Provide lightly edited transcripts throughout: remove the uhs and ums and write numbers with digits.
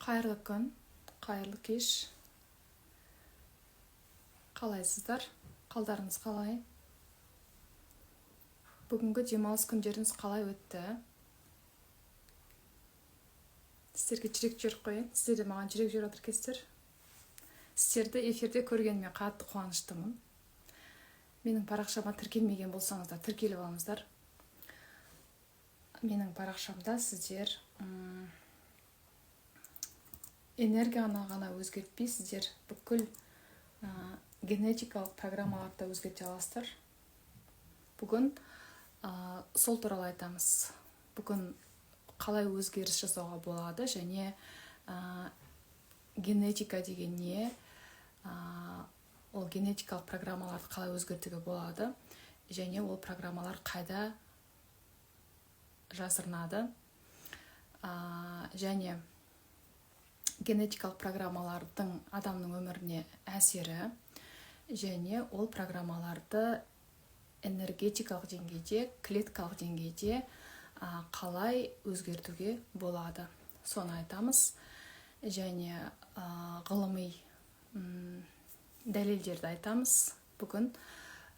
Қайырлы күн, қайырлы кеш! Қалайсыздар? Қалдарыңыз қалай? Бүгінгі демалыс күндеріңіз қалай өтті? Сіздерге жүрек жіберіп қояйын. Сіздер де маған жүрек жіберіп жатыр екенсіздер. Сіздерді эфирде көргеніме қатты қуаныштымын. Менің парақшама тіркелмеген болсаңыздар, тіркеліп алыңыздар. Менің парақшамда сіздер энергияны ғана өзгертпей, сіздер бүкіл генетикалық программаларды да өзгерте аласыздар. Бүгін сол туралы айтамыз. Бүгін қалай өзгеріс жасауға болады және генетика деген не, ол генетикалық программаларды қалай өзгертуге болады және ол программалар қайда жасырынады, және генетикалық программалардың адамның өміріне әсері және ол программаларды энергетикалық деңгейде, клеткалық деңгейде қалай өзгертуге болады, соны айтамыз және ғылыми дәлелдерді айтамыз. Бүгін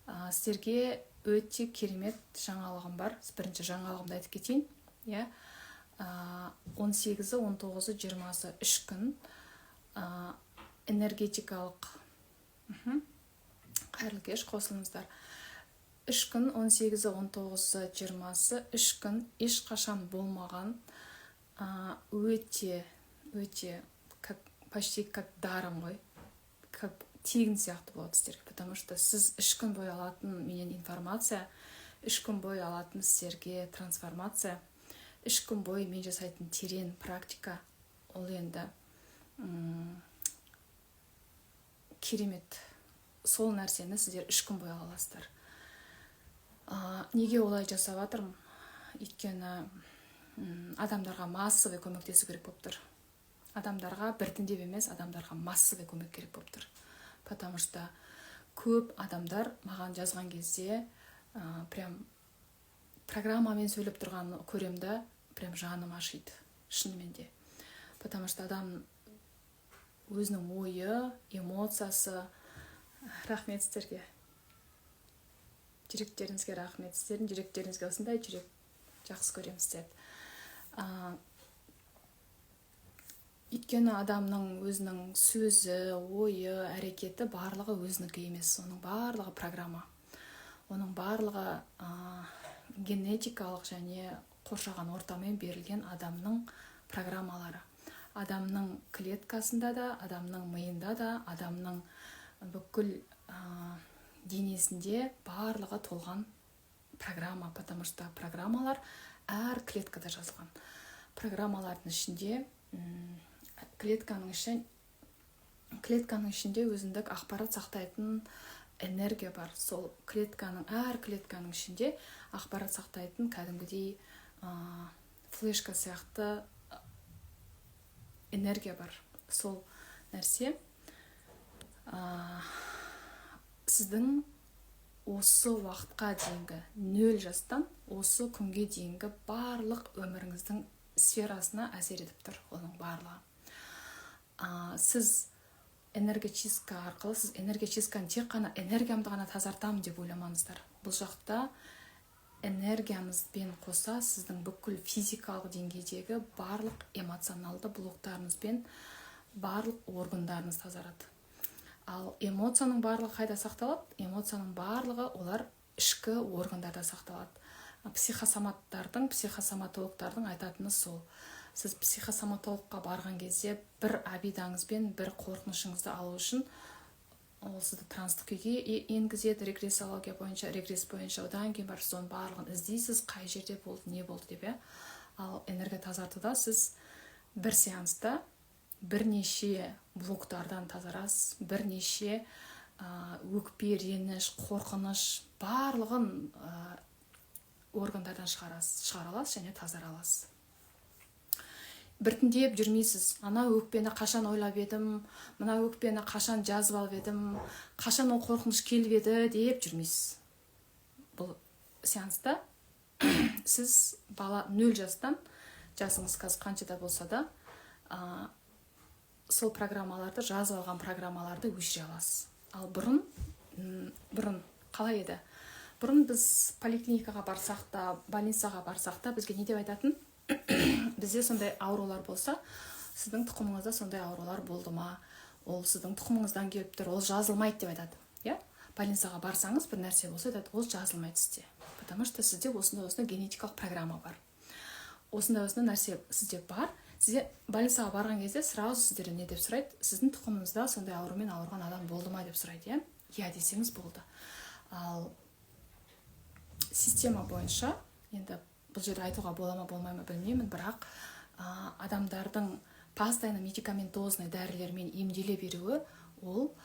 сіздерге өте керемет жаңалығым бар. Бірінші жаңалығымды айтып кетейін, иә. 18-і, 19-ы, 20-сы, 3 күн энергетикалық. Қайырлы кеш, қосылыңыздар. 3 күн, 18-і, 19-ы, 20-сы, 3 күн ешқашан болмаған, өте өте как, почти как даром ғой, как тегін сияқты болады сіздерге, потому что сіз 3 күн бойы алатын менен информация, 3 күн бойы алатын сіздерге трансформация, 3 күн бойы мен жасайтын терең практика, ол енді керемет. Сол нәрсені сіздер 3 күн бойы ала аласыздар. Неге олай жасап жатырмын? Өйткені адамдарға массовый көмектесу керек болып тұр. Адамдарға біртіндеп емес, адамдарға массовый көмек керек болып тұр, потому что көп адамдар маған жазған кезде прям программамен сөйлеп тұрғанын көремін да, прям жаным ашиды шынымен де, потому что адам өзінің ойы, эмоциясы. Рахмет сіздерге, жүректеріңізге рахмет. Сіздердің жүректеріңізге осындай жүрек, жақсы көремін сіздерді. Өйткені адамның өзінің сөзі, ойы, әрекеті, барлығы өзінікі емес. Оның барлығы программа, оның барлығы генетикалық және қоршаған ортамен берілген адамның программалары. Адамның клеткасында да, адамның миында да, адамның бүкіл денесінде барлығы толған программа, потому что программалар әр клеткада жазылған. Программалардың ішінде, клетканың ішінде өзіндік ақпарат сақтайтын энергия бар. Сол клетканың, әр клетканың ішінде ақпарат сақтайтын кәдімгідей флешка сияқты энергия бар. Сол нәрсе сіздің осы уақытқа дейінгі, 0 жастан осы күнге дейінгі барлық өміріңіздің сферасына әсер етіп тұр оның барлығы. Сіз энергочистка арқылы, сіз энергочистканы тек қана энергиямды ғана тазартамын деп ойламаңыздар. Бұл жақта энергияңызбен қоса сіздің бүкіл физикалық деңгейдегі барлық эмоционалды блоктарыңызбен барлық органдарыңыз тазарады. Ал эмоцияның барлығы қайда сақталады? Эмоцияның барлығы, олар ішкі органдарда сақталады. Психосоматтардың, психосоматологтардың айтатыны сол: сіз психосоматологқа барған кезде бір обидаңызбен бір қорқынышыңызды алу үшін ол сізді транстық күйге енгізеді, регрессология бойынша, регресс бойынша. Одан кейін барып сіз оның барлығын іздейсіз, қай жерде болды, не болды деп, иә. Ал энергия тазартуда сіз бір сеанста бірнеше блоктардан тазарасыз, бірнеше өкпе, реніш, қорқыныш, барлығын органдардан шығарасыз, шығара аласыз және тазара аласыз. Біртіндеп жүрмейсіз: ана өкпені қашан ойлап едім, мына өкпені қашан жазып алып едім, қашан ол қорқыныш келіп еді деп жүрмейсіз. Бұл сеанста сіз бала 0 жастан, жасыңыз қазір қаншада болса да. Сол программаларды, жазып алған программаларды өшіре аласыз. Ал бұрын қалай еді? Бұрын біз поликлиникаға барсақ та, больницаға барсақ та, бізге не деп айтатын? Бізде сондай аурулар болса, сіздің тұқымыңызда сондай аурулар болды ма, ол сіздің тұқымыңыздан келіп тұр, ол жазылмайды деп айтады, иә. Больницаға барсаңыз, бір нәрсе болса, айтады: ол жазылмайды сізде, потому что сізде осындай осындай генетикалық программа бар, осындай осындай нәрсе сізде бар. Сізде больницаға барған кезде сразу сіздерден не деп сұрайды? Сіздің тұқымыңызда сондай аурумен ауырған адам болды ма деп сұрайды, иә. Иә десеңіз, болды. Ал система бойынша, енді бұл жерде айтуға бола ма, болмай ма, білмеймін, бірақ адамдардың постоянно медикаментозный дәрілермен емделе беруі, ол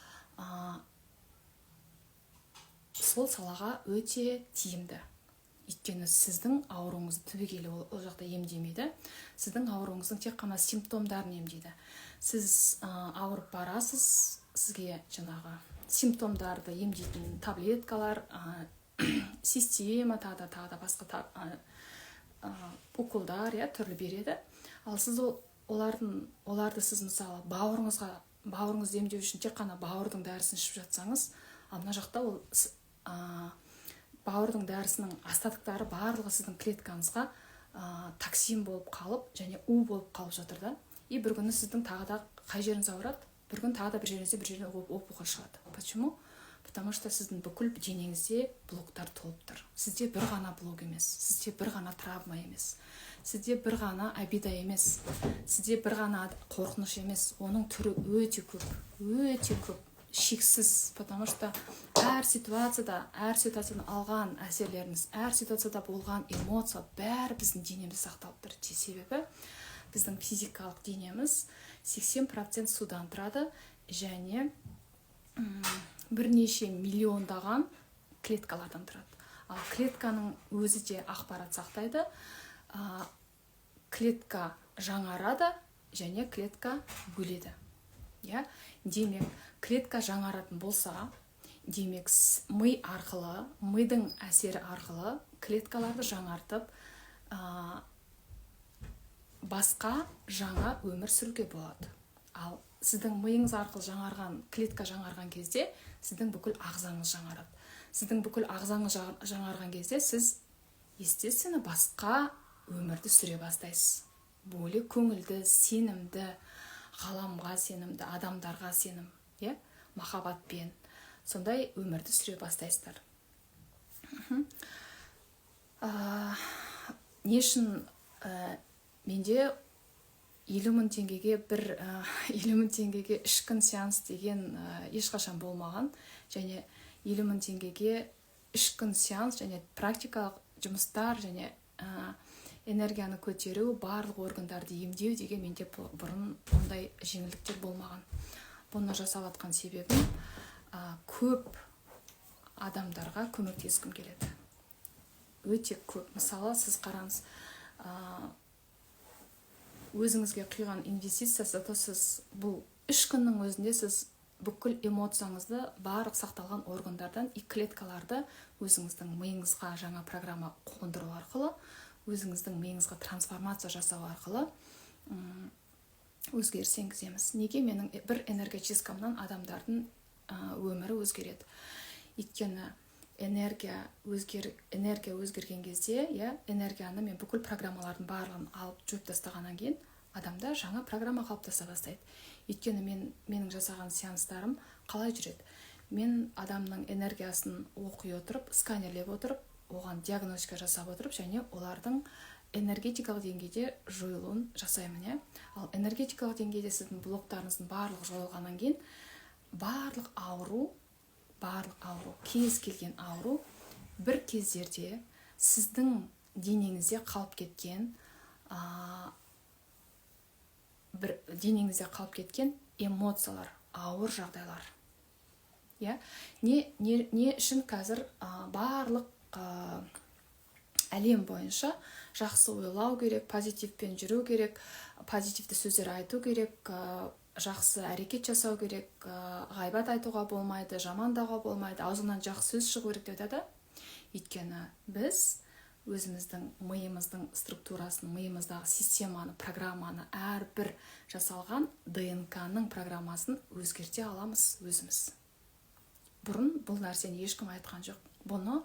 сол салаға өте тиімді. Өйткені сіздің ауруыңызды түбегейлі ол жақта емдемейді, сіздің ауруыңыздың тек қана симптомдарын емдейді. Сіз ауырып барасыз, сізге жаңағы симптомдарды емдейтін таблеткалар, система, тағы да, тағы да басқа уколдар, иә, түрлі береді. Ал сіз ол олардың оларды сіз, мысалы, бауырыңызды емдеу үшін тек қана бауырдың дәрісін ішіп жатсаңыз, ал мына жақта ол бауырдың дәрісінің остатоктары барлығы сіздің клеткаңызға токсин болып қалып және у болып қалып жатыр да. И бір күні сіздің тағы да қай жеріңіз ауырады, бір күні тағы да бір жеріңізде, бір жерден опухоль шығады. Почему? Потому что сіздің бүкіл денеңізде блоктар толып тұр. Сізде бір ғана блок емес, сізде бір ғана травма емес, сізде бір ғана обида емес, сізде бір ғана қорқыныш емес, оның түрі өте көп, өте көп, шексіз. Потому что әр ситуацияда, әр ситуациядан алған әсерлеріңіз, әр ситуацияда болған эмоция, бәрі біздің денемізде сақталып тұр. Себебі біздің физикалық денеміз 80% судан тұрады және бірнеше миллиондаған клеткалардан тұрады. Ал клетканың өзі де ақпарат сақтайды. Клетка жаңарады және клетка өледі, иә. Демек, клетка жаңаратын болса, демек, ми арқылы, мидың әсері арқылы клеткаларды жаңартып, басқа жаңа өмір сүруге болады. Ал сіздің миыңыз арқылы жаңарған клетка жаңарған кезде, сіздің бүкіл ағзаңыз жаңарады. Сіздің бүкіл ағзаңыз жаңарған кезде, сіз, естественно, басқа өмірді сүре бастайсыз, более көңілді, сенімді, ғаламға сенімді, адамдарға сенім, иә, махаббатпен сондай өмірді сүре бастайсыздар. Не үшін менде 50 000 теңгеге бір 50 000 теңгеге 3 күн сеанс деген ешқашан болмаған және 50 000 теңгеге 3 күн сеанс және практикалық жұмыстар және энергияны көтеру, барлық органдарды емдеу деген менде бұрын ондай жеңілдіктер болмаған. Бұны жасап жатқан себебім көп адамдарға көмектескім келеді, өте көп. Мысалы, сіз қараңыз, өзіңізге құйған инвестиция, зато сіз бұл 3 күннің өзінде сіз бүкіл эмоцияңызды, барлық сақталған органдардан и клеткаларды өзіңіздің миыңызға жаңа программа қондыру арқылы, өзіңіздің миыңызға трансформация жасау арқылы өзгеріс енгіземіз. Неге менің бір энергочисткамнан адамдардың өмірі өзгереді? Өйткені энергия өзгерген кезде, иә, энергияны мен бүкіл программалардың барлығын алып, жойып тастағаннан кейін адамда жаңа программа қалыптаса бастайды. Өйткені менің жасаған сеанстарым қалай жүреді? Мен адамның энергиясын оқи отырып, сканерлеп отырып, оған диагностика жасап отырып және олардың энергетикалық деңгейде жойылуын жасаймын, иә. Ал энергетикалық деңгейде сіздің блоктарыңыздың барлығы жойылғаннан кейін, барлық ауру, кез келген ауру бір кездерде сіздің денеңізде қалып кеткен бір денеңізде қалып кеткен эмоциялар, ауыр жағдайлар, иә. Не үшін қазір барлық әлем бойынша жақсы ойлау керек, позитивпен жүру керек, позитивті сөздер айту керек, жақсы әрекет жасау керек, ғайбат айтуға болмайды, жамандауға болмайды, аузыңнан жақсы сөз шығу керек деп айтады? Өйткені біз Өзіміздің миымыздың структурасын, миымыздағы системаны, программаны, әрбір жасалған ДНК-ның программасын өзгерте аламыз өзіміз. Бұрын бұл нәрсені ешкім айтқан жоқ. Бұны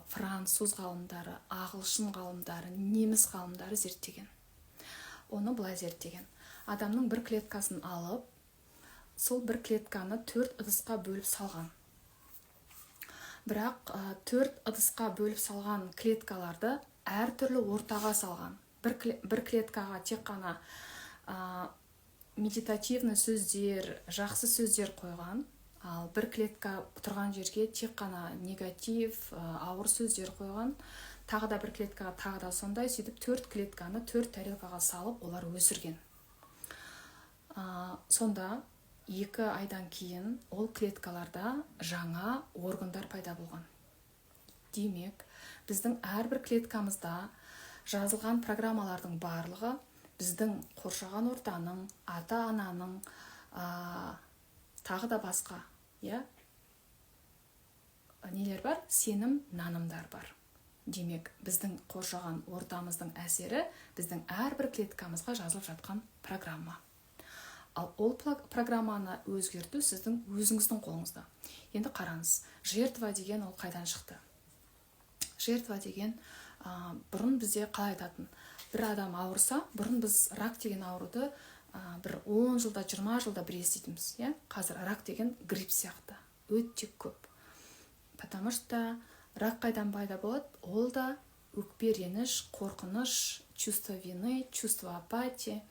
француз ғалымдары, ағылшын ғалымдары, неміс ғалымдары зерттеген. Оны былай зерттеген: адамның бір клеткасын алып, сол бір клетканы төрт ыдысқа бөліп салған. Бірақ төрт ыдысқа бөліп салған клеткаларды әртүрлі ортаға салған. Бір клеткаға тек қана медитативный сөздер, жақсы сөздер қойған, ал бір клетка тұрған жерге тек қана негатив, ауыр сөздер қойған. Тағы да бір клеткаға тағы да сондай. Сөйтіп, төрт клетканы төрт тарелкаға салып, олар өсірген. Сонда 2 айдан кейін ол клеткаларда жаңа органдар пайда болған. Демек, біздің әрбір клеткамызда жазылған программалардың барлығы біздің қоршаған ортаның, ата ананың, тағы да басқа, иә, нелер бар, сенім нанымдар бар. Демек, біздің қоршаған ортамыздың әсері біздің әрбір клеткамызға жазылып жатқан программа. Ал ол программаны өзгерту сіздің өзіңіздің қолыңызда. Енді қараңыз, жертва деген ол қайдан шықты? Жертва деген, бұрын бізде қалай айтатын? Бір адам ауырса, бұрын біз рак деген ауруды бір 10 жылда, 20 жылда бір еститінбіз, иә. Қазір рак деген грипп сияқты, өте көп. Потому что рак қайдан пайда болады? Ол да өкпе, реніш, қорқыныш, чувство вины, чувство апатии,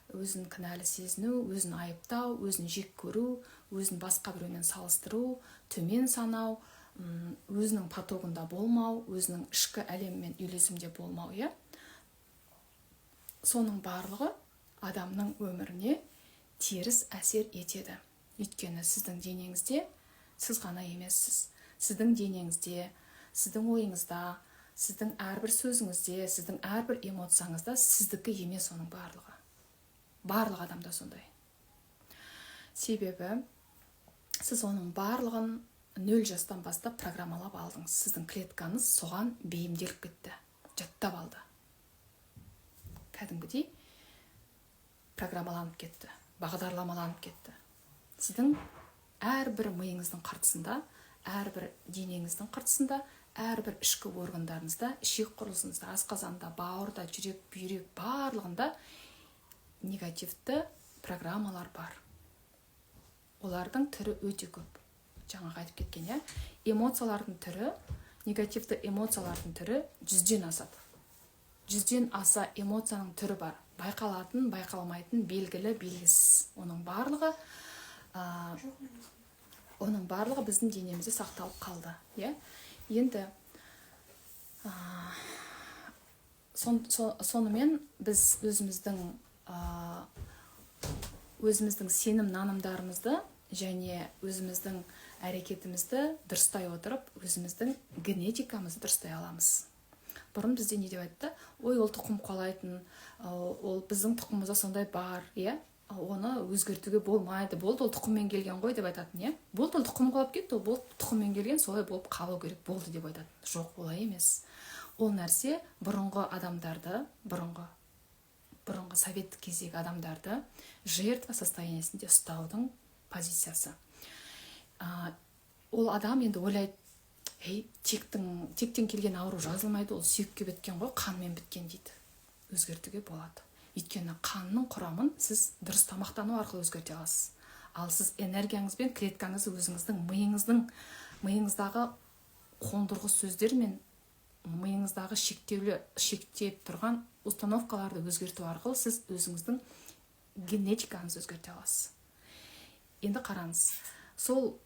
өзін кінәлі сезіну, өзін айыптау, өзін жек көру, өзін басқа біреумен салыстыру, төмен санау, өзінің потогында болмау, өзінің ішкі әлемімен үйлесімде болмау, иә. Соның барлығы адамның өміріне теріс әсер етеді. Өйткені сіздің денеңізде сіз ғана емессіз. Сіздің денеңізде, сіздің ойыңызда, сіздің әрбір сөзіңізде, сіздің әрбір эмоцияңызда сіздікі емес оның барлығы. Барлық адамда сондай. Себебі сіз оның барлығын 0 жастан бастап программалап алдыңыз. Сіздің клеткаңыз соған бейімделіп кетті, жаттап алды, кәдімгідей программаланып кетті, бағдарламаланып кетті. Сіздің әрбір миыңыздың қыртысында, әрбір денеңіздің қыртысында, әрбір ішкі органдарыңызда, ішек құрылысыңызда, асқазанда, бауырда, жүрек, бүйрек, барлығында негативті программалар бар. Олардың түрі өте көп. Жаңағы айтып кеткен, иә, эмоциялардың түрі, негативті эмоциялардың түрі 100-ден асады. 100-ден аса эмоцияның түрі бар: байқалатын, байқалмайтын, белгілі, белгісіз. Оның барлығы біздің денемізде сақталып қалды, иә. Енді сонымен біз өзіміздің сенім нанымдарымызды және өзіміздің әрекетімізді дұрыстай отырып, өзіміздің генетикамызды дұрыстай аламыз. Бұрын бізде не деп айтты? Ой, ол тұқым қуалайтын, ол біздің тұқымымызда сондай бар, иә, оны өзгертуге болмайды, болды, ол тұқыммен келген ғой деп айтатын, иә. Болды, ол тұқым қуалап кетті, ол болды, тұқыммен келген, солай болып қалу керек, болды деп айтатын. Жоқ, олай емес. Ол нәрсе бұрынғы адамдарды, бұрынғы советтік кездегі адамдарды жертва состояниесінде ұстаудың позициясы. Ол адам енді ойлайды: «Ей, тектен келген ауру жазылмайды, ол сүйекке біткен ғой, қанмен біткен», – дейді. Өзгертуге болады. Өйткені қанның құрамын сіз дұрыс тамақтану арқылы өзгерте аласыз. Ал сіз энергияңыз бен клеткаңызды өзіңіздің миыңыздағы қондырғы сөздер мен миыңыздағы шектеулі, шектеп тұрған установкаларды өзгерту арқылы сіз өзіңіздің генетикаңызды өзгерте аласыз. Енді қараңыз, сол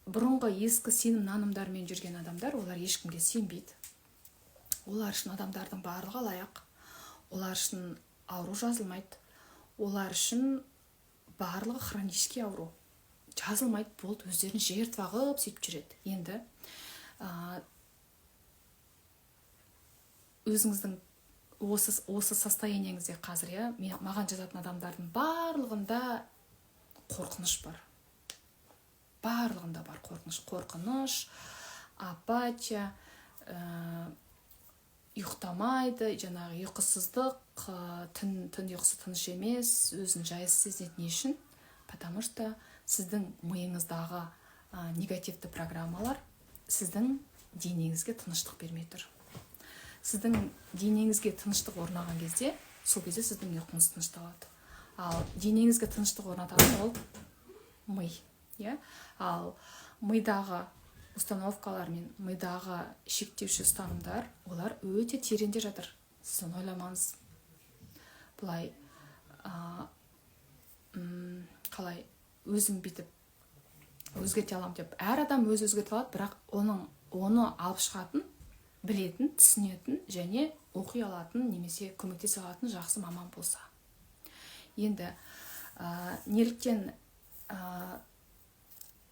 бұрынғы ескі сенім нанымдармен жүрген адамдар, олар ешкімге сенбейді. Олар үшін адамдардың барлығы алаяқ, олар үшін ауру жазылмайды, олар үшін барлығы хронический ауру, жазылмайды, болды, өздерін жертва қылып сөйтіп жүреді. Енді өзіңіздің осы состояниеңізде қазір, иә, маған жазатын адамдардың барлығында қорқыныш бар, барлығында бар қорқыныш, қорқыныш, апатия, Ұйықтамайды, жаңағы ұйқысыздық, түн ұйқысы тыныш емес, өзін жайсыз сезінеді. Не үшін? Потому что сіздің миыңыздағы негативті программалар сіздің денеңізге тыныштық бермей тұр. Сіздің денеңізге тыныштық орнаған кезде, сол кезде сіздің ұйқыңыз тынышталады. Ал денеңізге тыныштық орнататын ол ми, иә. Ал мидағы установкалар мен мидағы шектеуші ұстанымдар, олар өте тереңде жатыр. Сіз оны ойламаңыз былай, қалай өзім бүйтіп өзгерте аламын деп. Әр адам өзі өзгерте алады, бірақ оны алып шығатын, білетін, түсінетін және оқи алатын немесе көмектесе алатын жақсы маман болса. Енді неліктен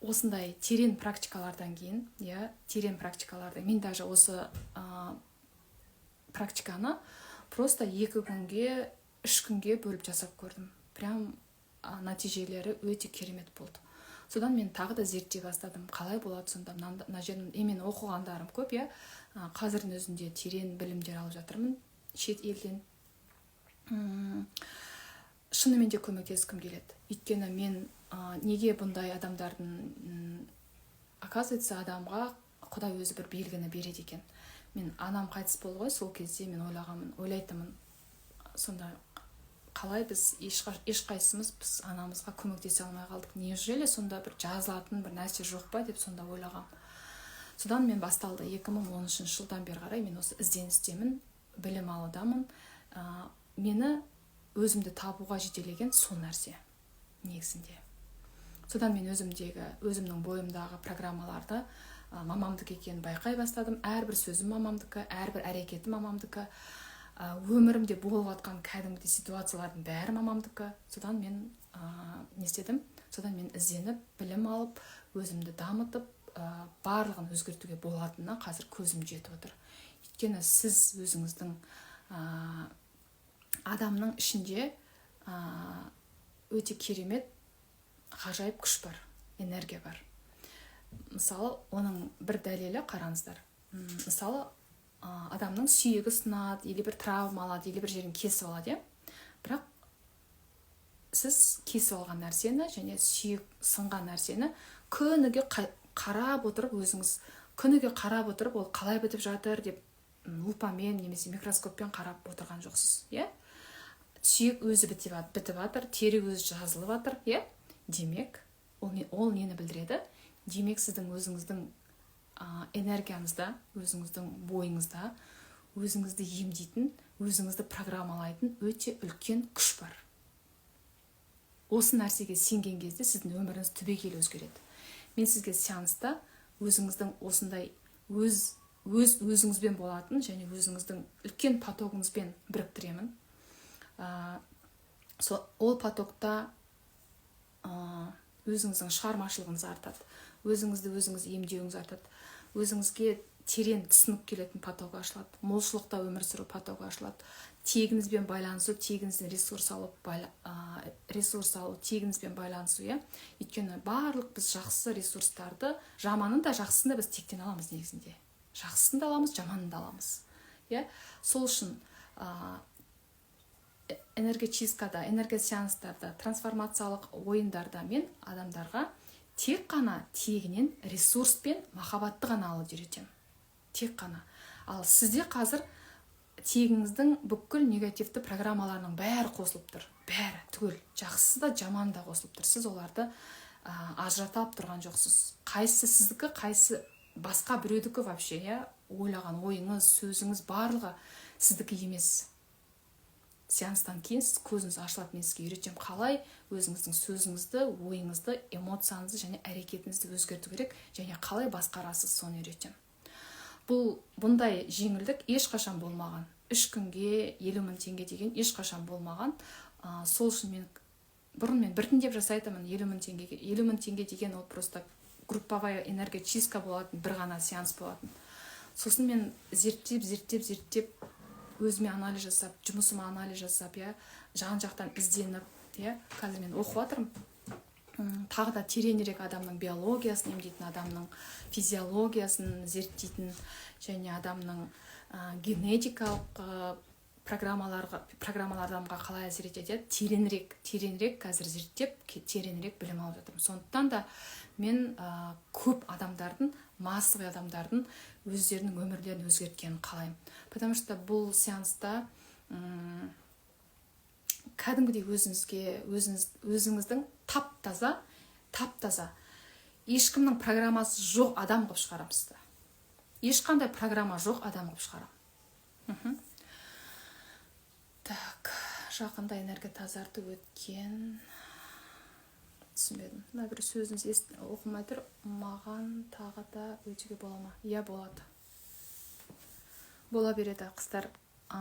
осындай терең практикалардан кейін, иә, терең практикаларда мен даже осы практиканы просто 2 күнге, 3 күнге бөліп жасап көрдім. Прям нәтижелері өте керемет болды. Содан мен тағы да зерттей бастадым, қалай болады сонда мына жерін. Мен оқығандарым көп, иә, қазірдің өзінде терең білімдер алып жатырмын шет елден. Шынымен де көмектескім келеді, өйткені мен неге бұндай адамдардың, оказывается, адамға Құдай өзі бір белгіні береді екен. Мен анам қайтыс болды ғой, сол кезде мен ойлағанмын, ойлайтынмын: сонда қалай біз ешқайсымыз біз анамызға көмектесе алмай қалдық? Неужели сонда бір жазылатын бір нәрсе жоқ па деп сонда ойлағам. Содан мен басталды, 2013 жылдан бері қарай мен осы ізденістемін, білім алудамын. Мені өзімді табуға жетелеген сол нәрсе негізінде. Содан мен өзімдегі, өзімнің бойымдағы программаларды мамамдікі екенін байқай бастадым. Әрбір сөзім мамамдікі, әрбір әрекетім мамамдікі, өмірімде болып жатқан кәдімгідей ситуациялардың бәрі мамамдікі. Содан мен не істедім? Содан мен ізденіп, білім алып, өзімді дамытып, барлығын өзгертуге болатынына қазір көзім жетіп отыр. Өйткені сіз өзіңіздің, адамның ішінде өте керемет, ғажайып күш бар, энергия бар. Мысалы, оның бір дәлелі, қараңыздар, мысалы, адамның сүйегі сынады или бір травма алады, или бір жерін кесіп алады, иә. Бірақ сіз кесіп алған нәрсені және сүйек сынған нәрсені күніге қарап отырып, өзіңіз күніге қарап отырып, ол қалай бітіп жатыр деп лупамен немесе микроскоппен қарап отырған жоқсыз, иә. Сүйек өзі бітіп жатыр, тері өзі жазылып жатыр, иә. Демек, ол нені білдіреді? Демек, сіздің өзіңіздің энергияңызда, өзіңіздің бойыңызда өзіңізді емдейтін, өзіңізді программалайтын өте үлкен күш бар. Осы нәрсеге сенген кезде сіздің өміріңіз түбегейлі өзгереді. Мен сізге сеанста өзіңіздің осындай өз өзіңізбен болатын және өзіңіздің үлкен потогыңызбен біріктіремін. Сол ол потокта өзіңіздің шығармашылығыңыз артады, өзіңізді өзіңіз емдеуіңіз артады, өзіңізге терең түсінік келетін поток ашылады, молшылықта өмір сүру потогы ашылады, тегіңізбен байланысу, тегіңізден ресурс алып, ресурс алу, тегіңізбен байланысу, иә. Өйткені барлық біз жақсы ресурстарды, жаманын да, жақсысын да біз тектен аламыз негізінде. Жақсысын да аламыз, жаманын да аламыз, иә. Сол үшін энергочисткада, энергосеанстарда, трансформациялық ойындарда мен адамдарға тек қана тегінен ресурс пен махаббатты ғана алуды үйретемін, тек қана. Ал сізде қазір тегіңіздің бүкіл негативті программаларының бәрі қосылып тұр, бәрі түгел, жақсысы да, жаманы да қосылып тұр. Сіз оларды ажырата алып тұрған жоқсыз, қайсысы сіздікі, қайсысы басқа біреудікі вообще, иә. Ойлаған ойыңыз, сөзіңіз, барлығы сіздікі емес. Сеанстан кейін сіз көзіңіз ашылады. Мен сізге үйретемін, қалай өзіңіздің сөзіңізді, ойыңызды, эмоцияңызды және әрекетіңізді өзгерту керек және қалай басқарасыз, соны үйретемін. Бұндай жеңілдік ешқашан болмаған. 3 күнге 50 000 теңге деген ешқашан болмаған. Сол үшін мен бұрын мен біртіндеп жасайтынмын 50 000 теңгеге. 50 000 теңге деген ол просто групповая энергочистка болатын, бір ғана сеанс болатын. Сосын мен зерттеп, зерттеп, зерттеп, өзіме анализ жасап, жұмысыма анализ жасап, иә, жан жақтан ізденіп, иә, қазір мен оқып жатырмын. Тағы да тереңірек адамның биологиясын емдейтін, адамның физиологиясын зерттейтін және адамның генетикалық программалар адамға қалай әсер етеді, тереңірек қазір зерттеп, тереңірек білім алып жатырмын. Сондықтан да мен көп адамдардың, массовый адамдардың өздерінің өмірлерін өзгерткенін қалаймын. Потому что бұл сеанста кәдімгідей өзіңіздің тап-таза, ешкімнің программасы жоқ адам қылып шығарамыз да. Ешқандай программа жоқ адам қылып шығарамын. Так, жақында энергия тазарту өткен. Түсінбедім. Мына бір сөзіңіз оқылмай тұр. Маған тағы да өтуге бола ма? Иә, болады. Бола береді, қыздар.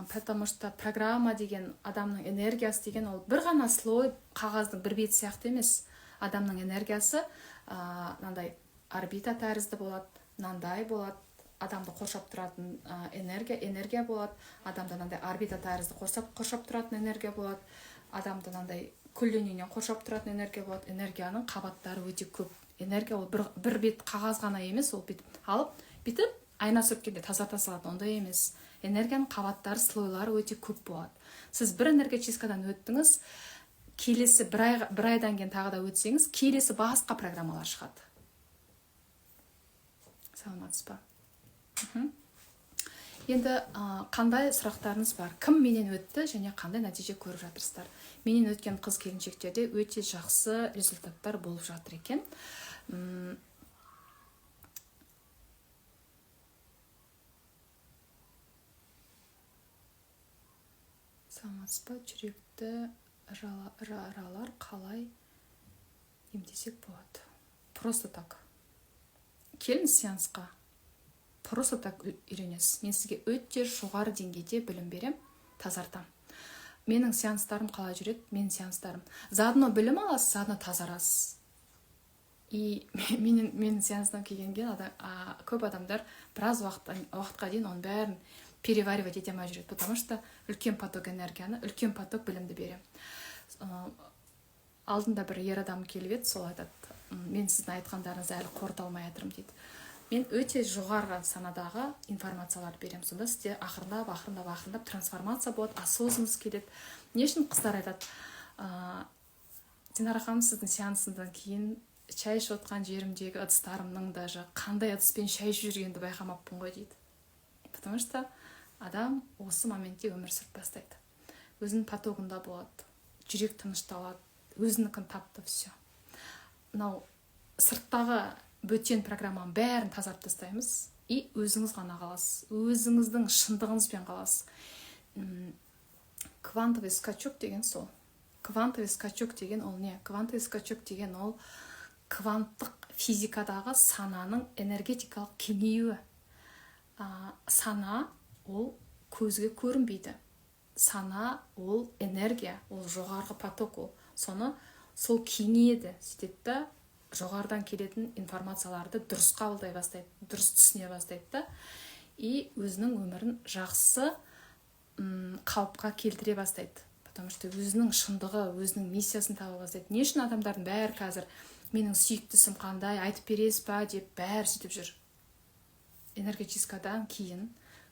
Потому что программа деген, адамның энергиясы деген ол бір ғана слой қағаздың бір беті сияқты емес. Адамның энергиясы мынандай орбита тәрізді болады, мынандай болады. Адамды қоршап тұратын энергия болады. Адамды мынандай орбита тәрізді қоршап тұратын энергия болады. Адамды мынандай көлденеңнен қоршап тұратын энергия болады. Энергияның қабаттары өте көп. Энергия ол бір бет қағаз ғана емес, ол бүйтіп алып, бүйтіп айна сүрткенде тазарта салатын ондай емес. Энергияның қабаттары, слойлары өте көп болады. Сіз бір энергочисткадан өттіңіз, келесі бір айдан кейін тағы да өтсеңіз, келесі басқа программалар шығады. Саламатсыз ба? Енді қандай сұрақтарыңыз бар? Кім менен өтті және қандай нәтиже көріп жатырсыздар? Менен өткен қыз келіншектерде өте жақсы результаттар болып жатыр екен. Саламатсыз ба? Жүректі жаралар қалай емдесек болады? Просто так. Келіңіз сеансқа. Просто так үйренесіз. Мен сізге өте жоғары деңгейде білім берем, тазартам. Менің сеанстарым қалай жүреді? Менің сеанстарым. Заодно білім аласыз, заодно тазарасыз. И менің сеансынан келгенге көп адамдар біраз уақытқа дейін оның бәрін переваривать ете алмай жүреді, потому что үлкен поток энергияны, үлкен поток білімді беремін. Алдында бір ер адам келіп еді, сол айтады, мен сіздің айтқандарыңызды әлі қорыта алмай жатырмын дейді. Мен өте жоғарғы санадағы информацияларды беремін. Сонда сізде ақырындап, ақырындап, ақырындап трансформация болады, осознанность келеді. Не үшін қыздар айтады, Динара ханым, сіздің сеансыңыздан кейін шай ішіп отқан жерімдегі ыдыстарымның даже қандай ыдыспен шай ішіп жүргенімді байқамаппын ғой дейді. Потому что адам осы моментте өмір сүріп бастайды. Өзінің потогында болады, жүрек тынышталады, өзінікін тапты, все. Мынау сырттағы бөтен программаның бәрін тазартып тастаймыз и өзіңіз ғана қаласыз, өзіңіздің шындығыңызбен қаласыз. Квантовый скачок деген сол. Квантовый скачок деген ол не? Квантовый скачок деген ол кванттық физикадағы сананың энергетикалық кеңеюі. Сана ол көзге көрінбейді. Сана ол энергия, ол жоғарғы поток ол. Соны сол кеңейеді, сөйтеді да жоғарыдан келетін информацияларды дұрыс қабылдай бастайды, дұрыс түсіне бастайды да, и өзінің өмірін жақсы қалыпқа келтіре бастайды. Потому что өзінің шындығы, өзінің миссиясын таба бастайды. Не үшін адамдардың бәрі қазір менің сүйікті ісім қандай, айтып бересіз ба деп бәрі сөйтіп жүр. Энергетикадан кейін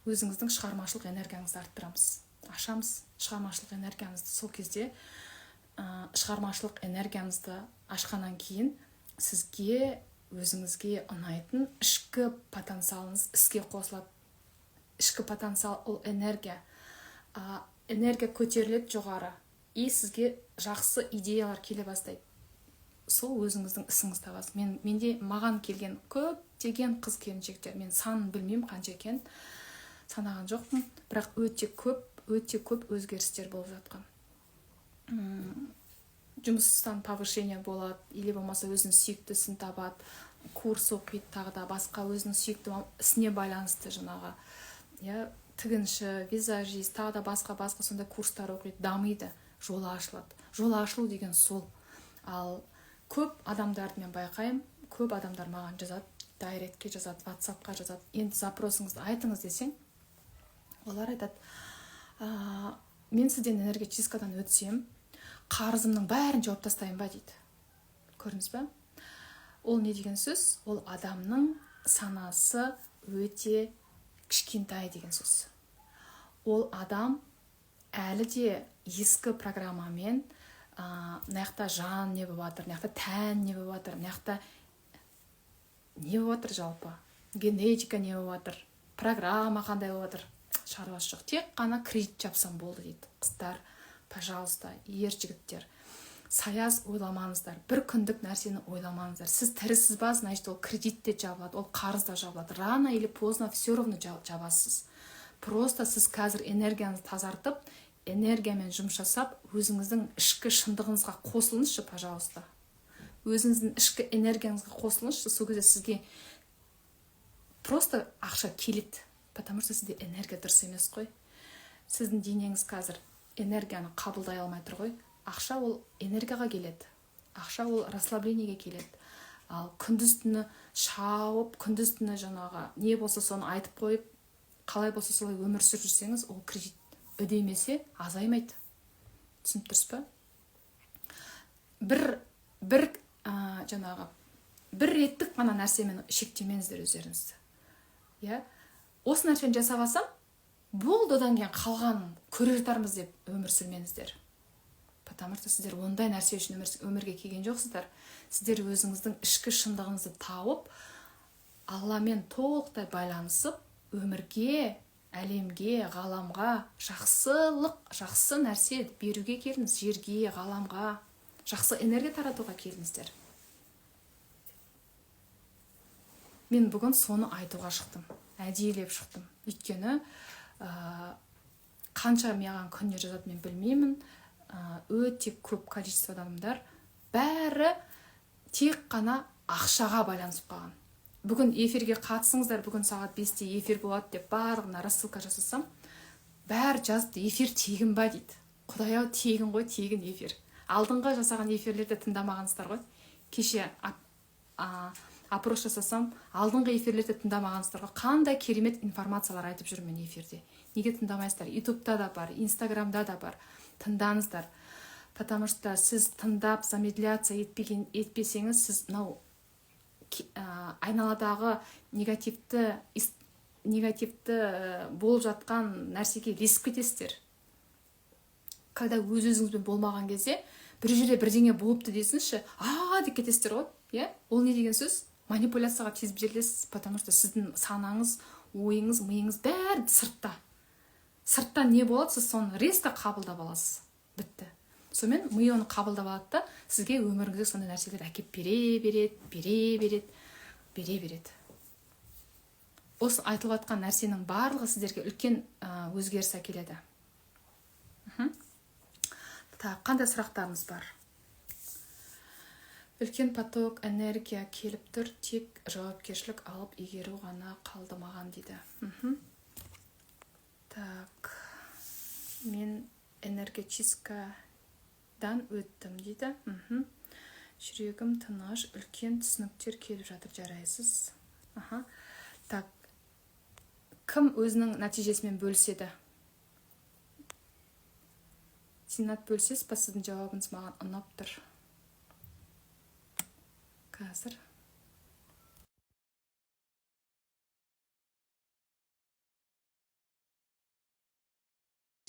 өзіңіздің шығармашылық энергияңызды арттырамыз, ашамыз шығармашылық энергияңызды. Сол кезде шығармашылық энергияңызды ашқаннан кейін сізге өзіңізге ұнайтын ішкі потенциалыңыз іске қосылады. Ішкі потенциал ол энергия. Энергия көтеріледі жоғары, и сізге жақсы идеялар келе бастайды. Сол өзіңіздің ісіңізді табасыз. Менде маған келген көптеген қыз келіншектер, мен санын білмеймін қанша екенін, санаған жоқпын, бірақ өте көп, өте көп өзгерістер болып жатқан. Жұмыстан повышение болады, или болмаса өзінің сүйікті ісін табады, курс оқиды, тағы да басқа өзінің сүйікті ісіне байланысты жаңағы, иә, тігінші, визажист, тағы да басқа-басқа сондай курстар оқиды, дамиды, жолы ашылады. Жолы ашылу деген сол. Ал көп адамдарды мен байқаймын, көп адамдар маған жазады, дайректке жазады, ватсапқа жазады. Енді запросыңызды айтыңыз десең, олар айтады, мен сізден энергетическадан өтсем, қарызымның бәрін жауып тастайын ба дейді. Көрдіңіз ба? Ол не деген сөз? Ол адамның санасы өте кішкентай деген сөз. Ол адам әлі де ескі программамен, мына жақта жан не болып жатыр, мына жақта тән не болып жатыр, мына жақта не болып жатыр, жалпы генетика не болып жатыр, программа қандай болып жатыр, шаруасы жоқ. Тек қана кредит жапсам болды дейді. Қыздар, пожалуйста, ер жігіттер, саяз ойламаңыздар, бір күндік нәрсені ойламаңыздар. Сіз тірісіз ба, значит, ол кредит те жабылады, ол қарыз да жабылады. Рано или поздно все равно жабасыз. Просто сіз қазір энергияңызды тазартып, энергиямен жұмыс жасап, өзіңіздің ішкі шындығыңызға қосылыңызшы, пожалуйста. Өзіңіздің ішкі энергияңызға қосылыңызшы. Сол кезде сізге просто ақша келеді, потому что сізде энергия дұрыс емес қой. Сіздің денеңіз қазір энергияны қабылдай алмай тұр ғой. Ақша ол энергияға келеді, ақша ол расслаблениеге келеді. Ал күндіз түні шауып, күндіз түні жаңағы не болса соны айтып қойып, қалай болса солай өмір сүріп жүрсеңіз, ол кредит үдемесе азаймайды. Түсініп тұрсыз ба? Бір жаңағы бір реттік қана нәрсемен шектемеңіздер өздеріңізді, иә. Осы нәрсені жасап алсам болды, одан кейін қалғанын көре жатармыз деп өмір сүрмеңіздер, потому что сіздер ондай нәрсе үшін өмірге келген жоқсыздар. Сіздер өзіңіздің ішкі шындығыңызды тауып, Алламен толықтай байланысып, өмірге, әлемге, ғаламға жақсылық, жақсы нәрсе беруге келдіңіз. Жерге, ғаламға жақсы энергия таратуға келдіңіздер. Мен бүгін соны айтуға шықтым, әдейілеп шықтым. Өйткені қанша маған күнде жазады, мен білмеймін. Өте көп количество адамдар, бәрі тек қана ақшаға байланысып қалған. Бүгін эфирге қатысыңыздар, бүгін сағат 5-те эфир болады деп барлығына рассылка жасасам, бәрі жазды: «Эфир тегін ба?» – дейді. Құдай ау, тегін ғой, тегін эфир. Алдыңғы жасаған эфирлерді тыңдамағансыздар ғой. Кеше опрос жасасам, алдыңғы эфирлерді тыңдамағансыздар ғой. Қандай керемет информациялар айтып жүрмін мен эфирде, неге тыңдамайсыздар? Ютубта да бар, Инстаграмда да бар, тыңдаңыздар. Потому что сіз тыңдап, замедляция етпесеңіз, сіз мынау айналадағы негативті болып жатқан нәрсеге ілесіп кетесіздер. Когда өз өзіңізбен болмаған кезде, бір жерде бірдеңе болыпты десінші, а деп кетесіздер ғой, иә. Ол не деген сөз? Манипуляцияға тез берілесіз, потому что сіздің санаңыз, ойыңыз, миыңыз бәрі сыртта. Сырттан не болады, сіз соны резко қабылдап аласыз, бітті. Сонымен ми оны қабылдап алады да, сізге өміріңізге сондай нәрселер әкеліп бере береді, бере береді, бере береді. Осы айтылып жатқан нәрсенің барлығы сіздерге үлкен өзгеріс әкеледі. Так, қандай сұрақтарыңыз бар? Үлкен поток энергия келіп тұр, тек жауапкершілік алып игеру ғана қалды маған дейді. Так, мен энергетическадан өттім дейді. Жүрегім тыныш, үлкен түсініктер келіп жатыр, жарайсыз. Аха. Так, кім өзінің нәтижесімен бөліседі? Синат, бөлісесіз ба? Сіздің жауабыңыз маған ұнап тұр қазір.